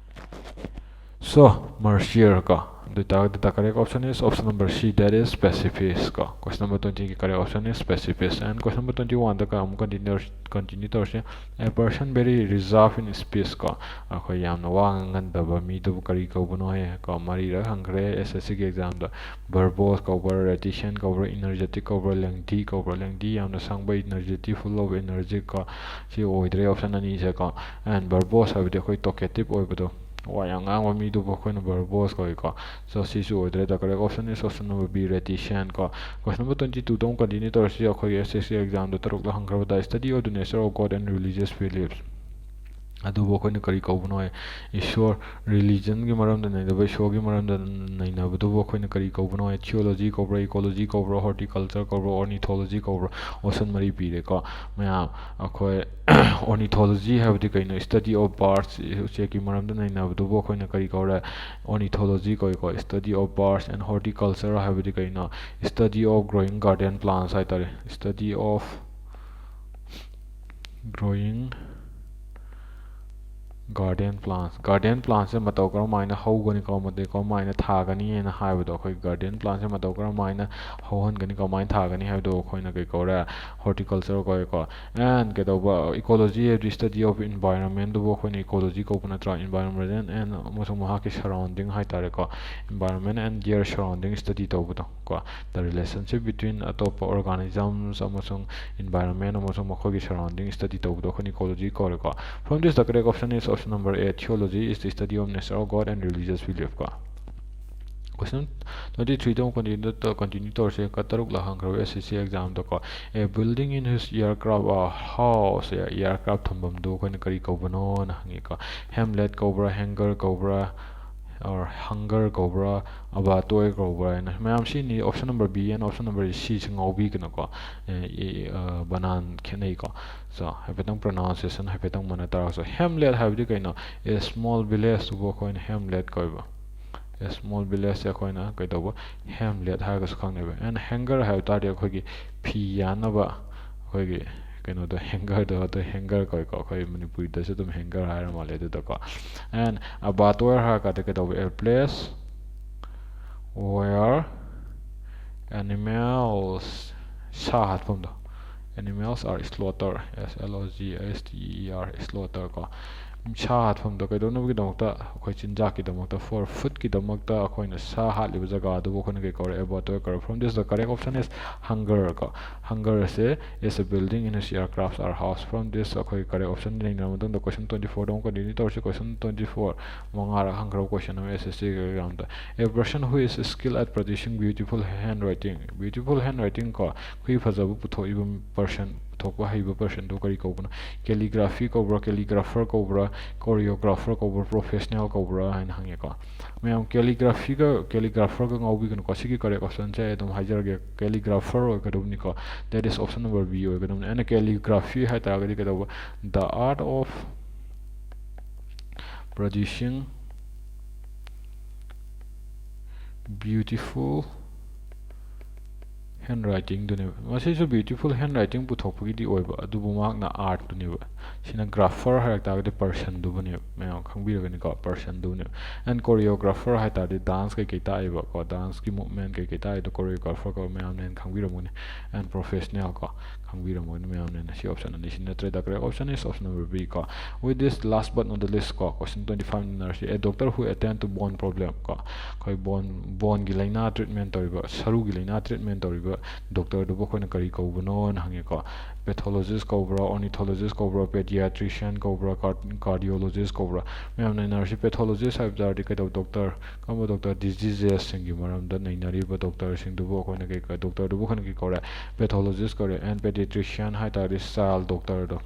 So martyr ꯀꯣ꯫ ꯑꯗꯨ ꯑꯣꯏꯇꯥꯔꯒꯗꯤ the correct option is option number C, that is pacifist ꯀꯣ꯫ Question number twenty ꯒꯤ correct option is pacifist꯫ And question number twenty one ꯗ ꯀ ꯑꯃꯨꯛ continue continue ꯇꯧꯔꯁꯤ꯫ A person very reserved in speech ꯀꯣ, ꯑꯩꯈꯣꯏ ꯌꯥꯝꯅ ꯋꯥ ꯉꯥꯡꯒꯟꯗꯕ ꯃꯤꯗꯨꯕꯨ ꯀꯔꯤ ꯀꯧꯕꯅꯣ ꯍꯥꯏ ꯀꯣ, ꯃꯔꯤꯔꯛ ꯍꯪꯈ꯭ꯔꯦ S S C ꯒꯤ exam ꯗ꯫ Verbose ꯀꯧꯕ꯭ꯔꯥ, reticent ꯀꯧꯕ꯭ꯔꯥ, energetic ꯀꯧꯕ꯭ꯔꯥ, lengthy ꯀꯧꯕ꯭ꯔꯥ? Lengthy ꯌꯥꯝꯅ ꯁꯥꯡꯕ, energetic, full of energy ꯀꯣ꯫ ꯁꯤ ꯑꯣꯏꯗ꯭ꯔꯦ option ꯑꯅꯤꯁꯦ ꯀꯣ꯫ And verbose ꯍꯥꯏꯕꯗꯤ ꯑꯩꯈꯣꯏ talkative ꯑꯣꯏꯕꯗꯣ, ꯋꯥ ꯌꯥꯝ ꯉꯥꯡꯕ ꯃꯤꯗꯨꯕꯨ ꯑꯩꯈꯣꯏꯅ verbose ꯀꯧꯏꯀꯣ꯫ So ꯁꯤꯁꯨ ꯑꯣꯏꯗ꯭ꯔꯦ꯫ The correct option is option number B, reticent ꯀꯣ꯫ Question number twenty two ꯗ ꯑꯃꯨꯛ continue ꯇꯧꯔꯁꯤ꯫ ꯑꯩꯈꯣꯏꯒꯤ S S C exam the ꯇꯔꯨꯛꯂꯛ ꯍꯪꯈ꯭ꯔꯕꯗ, study of the nature of God and religious beliefs꯫ ꯑꯗꯨꯕꯨ ꯑꯩꯈꯣꯏꯅ ꯀꯔꯤ ꯀꯧꯕꯅꯣ ꯍꯥꯏ? ꯏꯁꯣꯔ, ꯔꯤꯂꯤꯖꯟꯒꯤ ꯃꯔꯝꯗ ꯅꯩꯅꯕ, ꯏꯁꯣꯔꯒꯤ ꯃꯔꯝꯗ ꯅꯩꯅꯕꯗꯨꯕꯨ ꯑꯩꯈꯣꯏꯅ ꯀꯔꯤ ꯀꯧꯕꯅꯣ ꯍꯥꯏ? ꯊꯤꯑꯣꯂꯣꯖꯤ ꯀꯧꯕ꯭ꯔꯥ, ꯏꯀꯣꯂꯣꯖꯤ ꯀꯧꯕ꯭ꯔꯥ, ꯍꯣꯔꯇꯤꯀꯜꯆꯔ ꯀꯧꯕ꯭ꯔꯥ, ꯑꯣꯔꯅꯤꯊꯣꯂꯣꯖꯤ ꯀꯧꯕ꯭ꯔꯥ? ꯑꯣꯞꯁꯟ ꯃꯔꯤ ꯄꯤꯔꯦꯀꯣ꯫ ꯃꯌꯥꯝ ꯑꯩꯈꯣꯏ ꯑꯣꯔꯅꯤꯊꯣꯂꯣꯖꯤ ꯍꯥꯏꯕꯗꯤ ꯀꯩꯅꯣ? ꯁ꯭ꯇꯗꯤ ꯑꯣꯐ ꯕꯥꯔꯠꯁ, ꯎꯆꯦꯛꯀꯤ ꯃꯔꯝꯗ ꯅꯩꯅꯕꯗꯨꯕꯨ ꯑꯩꯈꯣꯏꯅ ꯀꯔꯤ ꯀꯧꯔꯦ? ꯑꯣꯔꯅꯤꯊꯣꯂꯣꯖꯤ ꯀꯧꯏꯀꯣ꯫ Study of birds and horticulture ꯍꯥꯏꯕꯗꯤ ꯀꯩꯅꯣ? Study of growing garden plants ꯍꯥꯏꯇꯥꯔꯦ꯫ Study of growing garden plants. Garden ꯄ꯭ꯂꯥꯟꯁꯦ ꯃꯇꯧ ꯀꯔꯝ ꯍꯥꯏꯅ ꯍꯧꯒꯅꯤ, ꯀꯔꯝ ꯍꯥꯏꯅ ꯊꯥꯒꯅꯤ ꯍꯥꯏꯅ ꯍꯥꯏꯕꯗꯣ, ꯑꯩꯈꯣꯏ ꯒꯥꯔꯗꯦꯟ ꯄ꯭ꯂꯥꯟꯁꯦ ꯃꯇꯧ ꯀꯔꯝ ꯍꯥꯏꯅ ꯍꯧꯍꯟꯒꯅꯤ, ꯀꯃꯥꯏꯅ ꯊꯥꯒꯅꯤ ꯍꯥꯏꯕꯗꯣ ꯑꯩꯈꯣꯏꯅ ꯀꯩ ꯀꯧꯔꯦ? ꯍꯣꯔꯇꯤꯀꯜꯆꯔ ꯀꯧꯋꯦꯀꯣ꯫ ꯑꯦꯟ ꯀꯩꯗꯧꯕ? ꯏꯀꯣꯂꯣꯖꯤ ꯍꯥꯏꯕꯗꯤ ꯁ꯭ꯇꯗꯤ ꯑꯣꯐ ꯏꯟꯚꯥꯏꯔꯣꯟꯃꯦꯟꯗꯨꯕꯨ ꯑꯩꯈꯣꯏꯅ ꯏꯀꯣꯂꯣꯖꯤ ꯀꯧꯕ ꯅꯠꯇ꯭ꯔꯥ? ꯏꯟꯚꯥꯏꯔꯣꯟꯃꯦꯟ ꯑꯦꯟ ꯑꯃꯁꯨꯡ ꯃꯍꯥꯛꯀꯤ ꯁꯔꯥꯎꯟꯗꯤꯡ ꯍꯥꯏꯇꯥꯔꯦꯀꯣ꯫ Environment and their surrounding study ꯇꯧꯕꯗꯣ ꯀꯣ꯫ The relationship between ꯑꯇꯣꯞꯄ organisms ꯑꯃꯁꯨꯡ environment ꯑꯃꯁꯨꯡ ꯃꯈꯣꯏꯒꯤ surrounding study ꯇꯧꯕꯗꯣ ꯑꯩꯈꯣꯏꯅ ecology ꯀꯧꯔꯦꯀꯣ꯫ From this, the correct option is option number A, theology is the study of nature of God and religious belief ꯀꯣ꯫ Question twenty threeꯗ ꯑꯃꯨꯛ continue ꯇꯧ-, continue ꯇꯧꯔꯁꯦ꯫ ꯀ-, ꯇꯔꯨꯛ ꯂꯥꯛ ꯍꯪꯈ꯭ꯔꯕ S S C examꯗꯀꯣ꯫ A building in which aircraft are housed, aircraft ꯊꯝꯐꯝꯗꯨ ꯑꯩꯈꯣꯏꯅ ꯀꯔꯤ ꯀꯧꯕꯅꯣꯅ ꯍꯪꯉꯤꯀꯣ꯫ Hamlet ꯀꯧꯕ꯭ꯔꯥ, hangar ꯀꯧꯕ꯭ꯔꯥ, or hangar ꯀꯧꯕ꯭ꯔꯥ, abattoir ꯀꯧꯕ꯭ꯔꯥ ꯍꯥꯏꯅ꯫ ꯃꯌꯥꯝ ꯁꯤꯅꯤ option number B and option number Cꯁꯤ ꯉꯥꯎꯕꯤꯒꯅꯨꯀꯣ꯫ ꯑꯦ, ꯑꯦ, ꯑ, ꯕꯅꯥꯟ ꯈꯦꯠꯅꯩꯀꯣ꯫ So, ꯍꯥꯏꯐꯦꯠꯇꯪ pronunciation ꯍꯥꯏꯐꯦꯠꯇꯪ ꯃꯥꯟꯅ ꯇꯥꯔꯒꯁꯨ, hamlet ꯍꯥꯏꯕꯗꯤ ꯀꯩꯅꯣ? A small villageꯇꯨꯕꯨ ꯑꯩꯈꯣꯏꯅ hamlet ꯀꯧꯋꯦꯕ꯫ A small villageꯁꯦ ꯑꯩꯈꯣꯏꯅ ꯀꯩꯗꯧꯕ? Hamlet ꯍꯥꯏꯔꯒꯁꯨ ꯈꯪꯅꯩꯕ꯫ And hangar ꯍꯥꯏꯕ ꯇꯥꯔꯗꯤ ꯑꯩꯈꯣꯏꯒꯤ ꯐꯤ ꯌꯥꯟꯅꯕ ꯑꯩꯈꯣꯏꯒꯤ ꯀꯩꯅꯣꯗꯣ, hangarꯗꯣ, ꯑꯗꯣ hangar ꯀꯧꯋꯦꯀꯣ꯫ ꯑꯩꯈꯣꯏ ꯃꯅꯤꯄꯨꯔꯤꯗꯁꯨ ꯑꯗꯨꯝ hangar ꯍꯥꯏꯔ ꯃꯥꯜꯂꯦ ꯑꯗꯨꯗꯀꯣ꯫ And abattoir ꯍꯥꯏꯔꯀꯥꯟꯗ ꯀꯩꯗꯧꯕ? A place where animals, ꯁꯥ ꯍꯥꯠꯐꯝꯗꯣ, animals are slaughtered, S L A U G H T E R, slaughter ꯀꯣ꯫ ꯁꯥ ꯍꯥꯠꯐꯝꯗꯣ ꯀꯩꯗꯧꯅꯕꯒꯤꯗꯃꯛꯇ? ꯑꯩꯈꯣꯏ ꯆꯤꯟꯖꯥꯛꯀꯤꯗꯃꯛꯇ, for foodꯀꯤꯗꯃꯛꯇ ꯑꯩꯈꯣꯏꯅ ꯁꯥ ꯍꯥꯠꯂꯤꯕ ꯖꯒꯥ ꯑꯗꯨꯕꯨ ꯑꯩꯈꯣꯏꯅ ꯀꯩ ꯀꯧꯔꯦ? Abattoir ꯀꯧꯔꯦ꯫ From this, the correct option is hangar ꯀꯣ꯫ Hangar ꯑꯁꯦ is a building in which aircrafts are housed. From this, ꯑꯩꯈꯣꯏ correct option ꯌꯦꯡꯅꯔꯕ ꯃꯇꯨꯡꯗ question twenty fourꯗ ꯑꯃꯨꯛ continue ꯇꯧꯔꯁꯤ꯫ Question twenty four, ꯃꯉꯥꯔꯛ ꯍꯪꯈ꯭ꯔꯕ question ꯑꯃ S S C examꯗ꯫ A person who is skilled at producing beautiful handwriting, beautiful handwriting ꯀꯣ, ꯈꯨꯏ ꯐꯖꯕ ꯄꯨꯊꯣꯛꯏꯕ person, ꯊꯣꯛꯄ ꯍꯩꯕ personꯗꯨ ꯀꯔꯤ ꯀꯧꯕꯅꯣ? Calligraphy ꯀꯧꯕ꯭ꯔꯥ, calligrapher ꯀꯧꯕ꯭ꯔꯥ, choreographer ꯀꯧꯕ꯭ꯔꯥ, professional ꯀꯧꯕ꯭ꯔꯥ ꯍꯥꯏꯅ ꯍꯪꯉꯦꯀꯣ꯫ ꯃꯌꯥꯝ calligraphyꯒ calligrapherꯒ ꯉꯥꯎꯕꯤꯒꯅꯨꯀꯣ꯫ ꯁꯤꯒꯤ correct optionꯁꯦ ꯑꯩ ꯑꯗꯨꯝ ꯍꯥꯏꯖꯔꯒꯦ, calligrapher ꯑꯣꯏꯒꯗꯕꯅꯤꯀꯣ꯫ That is option number B ꯑꯣꯏꯒꯗꯕꯅꯤ꯫ ꯑꯩꯅ calligraphy ꯍꯥꯏ ꯇꯥꯔꯒꯗꯤ ꯀꯩꯗꯧꯕ? The art of producing beautiful handwritingꯗꯨꯅꯦꯕ꯫ ꯃꯁꯤꯁꯨ beautiful handwriting ꯄꯨꯊꯣꯛꯄꯒꯤꯗꯤ ꯑꯣꯏꯕ, ꯑꯗꯨꯕꯨ ꯃꯍꯥꯛꯅ artꯇꯨꯅꯦꯕ꯫ ꯁꯤꯅ grapher ꯍꯥꯏꯔꯛ ꯇꯥꯔꯒꯗꯤ personꯗꯨꯕꯨꯅꯦꯕ, ꯃꯌꯥꯝ ꯈꯪꯕꯤꯔꯒꯅꯤꯀꯣ, personꯗꯨꯕꯨꯅꯦꯕ꯫ And choreographer ꯍꯥꯏ ꯇꯥꯔꯗꯤ dance ꯀꯩꯀꯩ ꯇꯥꯛꯏꯕꯀꯣ, danceꯀꯤ movement ꯀꯩꯀꯩ ꯇꯥꯛꯏꯗꯣ choreographer ꯀꯣ, ꯃꯌꯥꯝꯅ ꯍꯦꯟꯅ ꯈꯪꯕꯤꯔꯝꯒꯅꯤ꯫ And professional ꯀꯣ, ꯈꯪꯕꯤꯔꯝꯒꯅꯤ ꯃꯌꯥꯝꯅ ꯍꯦꯟꯅ꯫ ꯁꯤ option ꯑꯅꯤꯁꯤ ꯅꯠꯇ꯭ꯔꯦ꯫ The correct option is option number B ꯀꯣ꯫ With this, last but not the least ꯀꯣ, question twenty five Narsee, a doctor who attend to bone problem ꯀꯣ, ꯑꯩꯈꯣꯏ bone, boneꯒꯤ ꯂꯥꯏꯅꯥ treatment ꯇꯧꯔꯤꯕ, ꯁꯔꯨꯒꯤ ꯂꯥꯏꯅꯥ treatment ꯇꯧꯔꯤꯕ doctorꯗꯨꯕꯨ ꯑꯩꯈꯣꯏꯅ ꯀꯔꯤ ꯀꯧꯕꯅꯣꯅ ꯍꯪꯉꯦꯀꯣ꯫ Pathologist ꯀꯧꯕ꯭ꯔꯥ, ornithologist ꯀꯧꯕ꯭ꯔꯥ, pediatrician ꯀꯧꯕ꯭ꯔꯥ, car-, cardiologist ꯀꯧꯕ꯭ꯔꯥ? ꯃꯌꯥꯝ ꯅꯩꯅꯔꯁꯤ꯫ Pathologist ꯍꯥꯏꯕ ꯇꯥꯔꯗꯤ ꯀꯩꯗꯧꯕ doctor, ꯀꯔꯝꯕ doctor? Diseasesꯁꯤꯡꯒꯤ ꯃꯔꯝꯗ ꯅꯩꯅꯔꯤꯕ doctorꯁꯤꯡꯗꯨꯕꯨ ꯑꯩꯈꯣꯏꯅ ꯀꯩ ꯀꯧ-, doctorꯗꯨꯕꯨ ꯑꯩꯈꯣꯏꯅ ꯀꯩ ꯀꯧꯔꯦ? Pathologist ꯀꯧꯔꯦ꯫ And pediatrician ꯍꯥꯏ ꯇꯥꯔꯗꯤ child doctorꯗꯣ,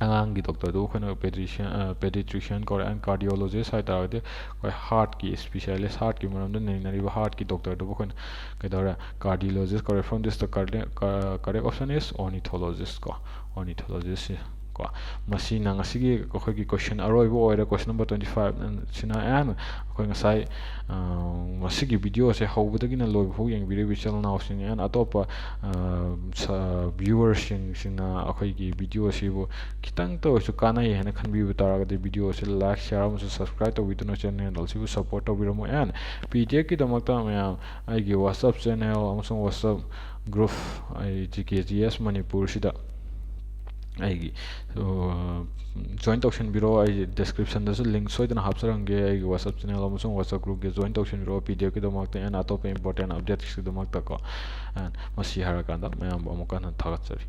ꯑꯉꯥꯡꯒꯤ doctorꯗꯨ ꯑꯩꯈꯣꯏꯅ pediatrician, ꯑ, pediatrician ꯀꯧꯔꯦ꯫ And cardiologist ꯍꯥꯏ ꯇꯥꯔꯒꯗꯤ ꯑꯩꯈꯣꯏ heartꯀꯤ specialist, heartꯀꯤ ꯃꯔꯝꯗ ꯅꯩꯅꯔꯤꯕ heartꯀꯤ doctorꯗꯨꯕꯨ ꯑꯩꯈꯣꯏꯅ ꯀꯩꯗꯧꯔꯦ? Cardiologist ꯀꯧꯔꯦ꯫ From this, the correct, ꯀ-, correct option is ornithologist ꯀꯣ, ornithologist ꯀꯣ꯫ ꯃꯁꯤꯅ ꯉꯁꯤꯒꯤ ꯑꯩꯈꯣꯏꯒꯤ question ꯑꯔꯣꯏꯕ ꯑꯣꯏꯔꯦ, question number twenty five ꯁꯤꯅ꯫ And ꯑꯩꯈꯣꯏ ꯉꯁꯥꯏ, ꯑ, ꯃꯁꯤꯒꯤ videoꯁꯦ ꯍꯧꯕꯗꯒꯤꯅ ꯂꯣꯏꯕ ꯐꯥꯎ ꯌꯦꯡꯕꯤꯔꯤꯕ ꯏꯆꯤꯜ ꯏꯅꯥꯎꯁꯤꯡ and ꯑꯇꯣꯞꯄ, ꯑ, ꯁ-, viewerꯁꯤꯡꯁꯤꯅ ꯑꯩꯈꯣꯏꯒꯤ video ꯑꯁꯤꯕꯨ ꯈꯤꯇꯪꯇ ꯑꯣꯏꯔꯁꯨ ꯀꯥꯟꯅꯩ ꯍꯥꯏꯅ ꯈꯟꯕꯤꯕ ꯇꯥꯔꯒꯗꯤ videoꯁꯤ like, share ꯑꯃꯁꯨꯡ subscribe ꯇꯧꯕꯤꯗꯨꯅ channel ꯑꯁꯤꯕꯨ support ꯇꯧꯕꯤꯔꯝꯃꯨ꯫ And PDFꯀꯤꯗꯃꯛꯇ ꯃꯌꯥꯝ ꯑꯩꯒꯤ WhatsApp channel ꯑꯃꯁꯨꯡ WhatsApp group, ꯑꯩ GKGS ꯃꯅꯤꯄꯨꯔꯁꯤꯗ ꯑꯩꯒꯤ, ꯑ, join ꯇꯧꯁꯤꯟꯕꯤꯔꯣ꯫ ꯑꯩ descriptionꯗꯁꯨ link ꯁꯣꯏꯗꯅ ꯍꯥꯞꯆꯔꯝꯒꯦ ꯑꯩꯒꯤ WhatsApp channel ꯑꯃꯁꯨꯡ WhatsApp groupꯀꯤ꯫ Join ꯇꯧꯁꯤꯟꯕꯤꯔꯣ PDFꯀꯤꯗꯃꯛꯇ and ꯑꯇꯣꯞꯄ important updatesꯀꯤꯗꯃꯛꯇꯀꯣ꯫ And ꯃꯁꯤ ꯍꯥꯏꯔꯀꯥꯟꯗ ꯃꯌꯥꯝꯕꯨ ꯑꯃꯨꯛꯀ ꯍꯟꯅ ꯊꯥꯒꯠꯆꯔꯤ꯫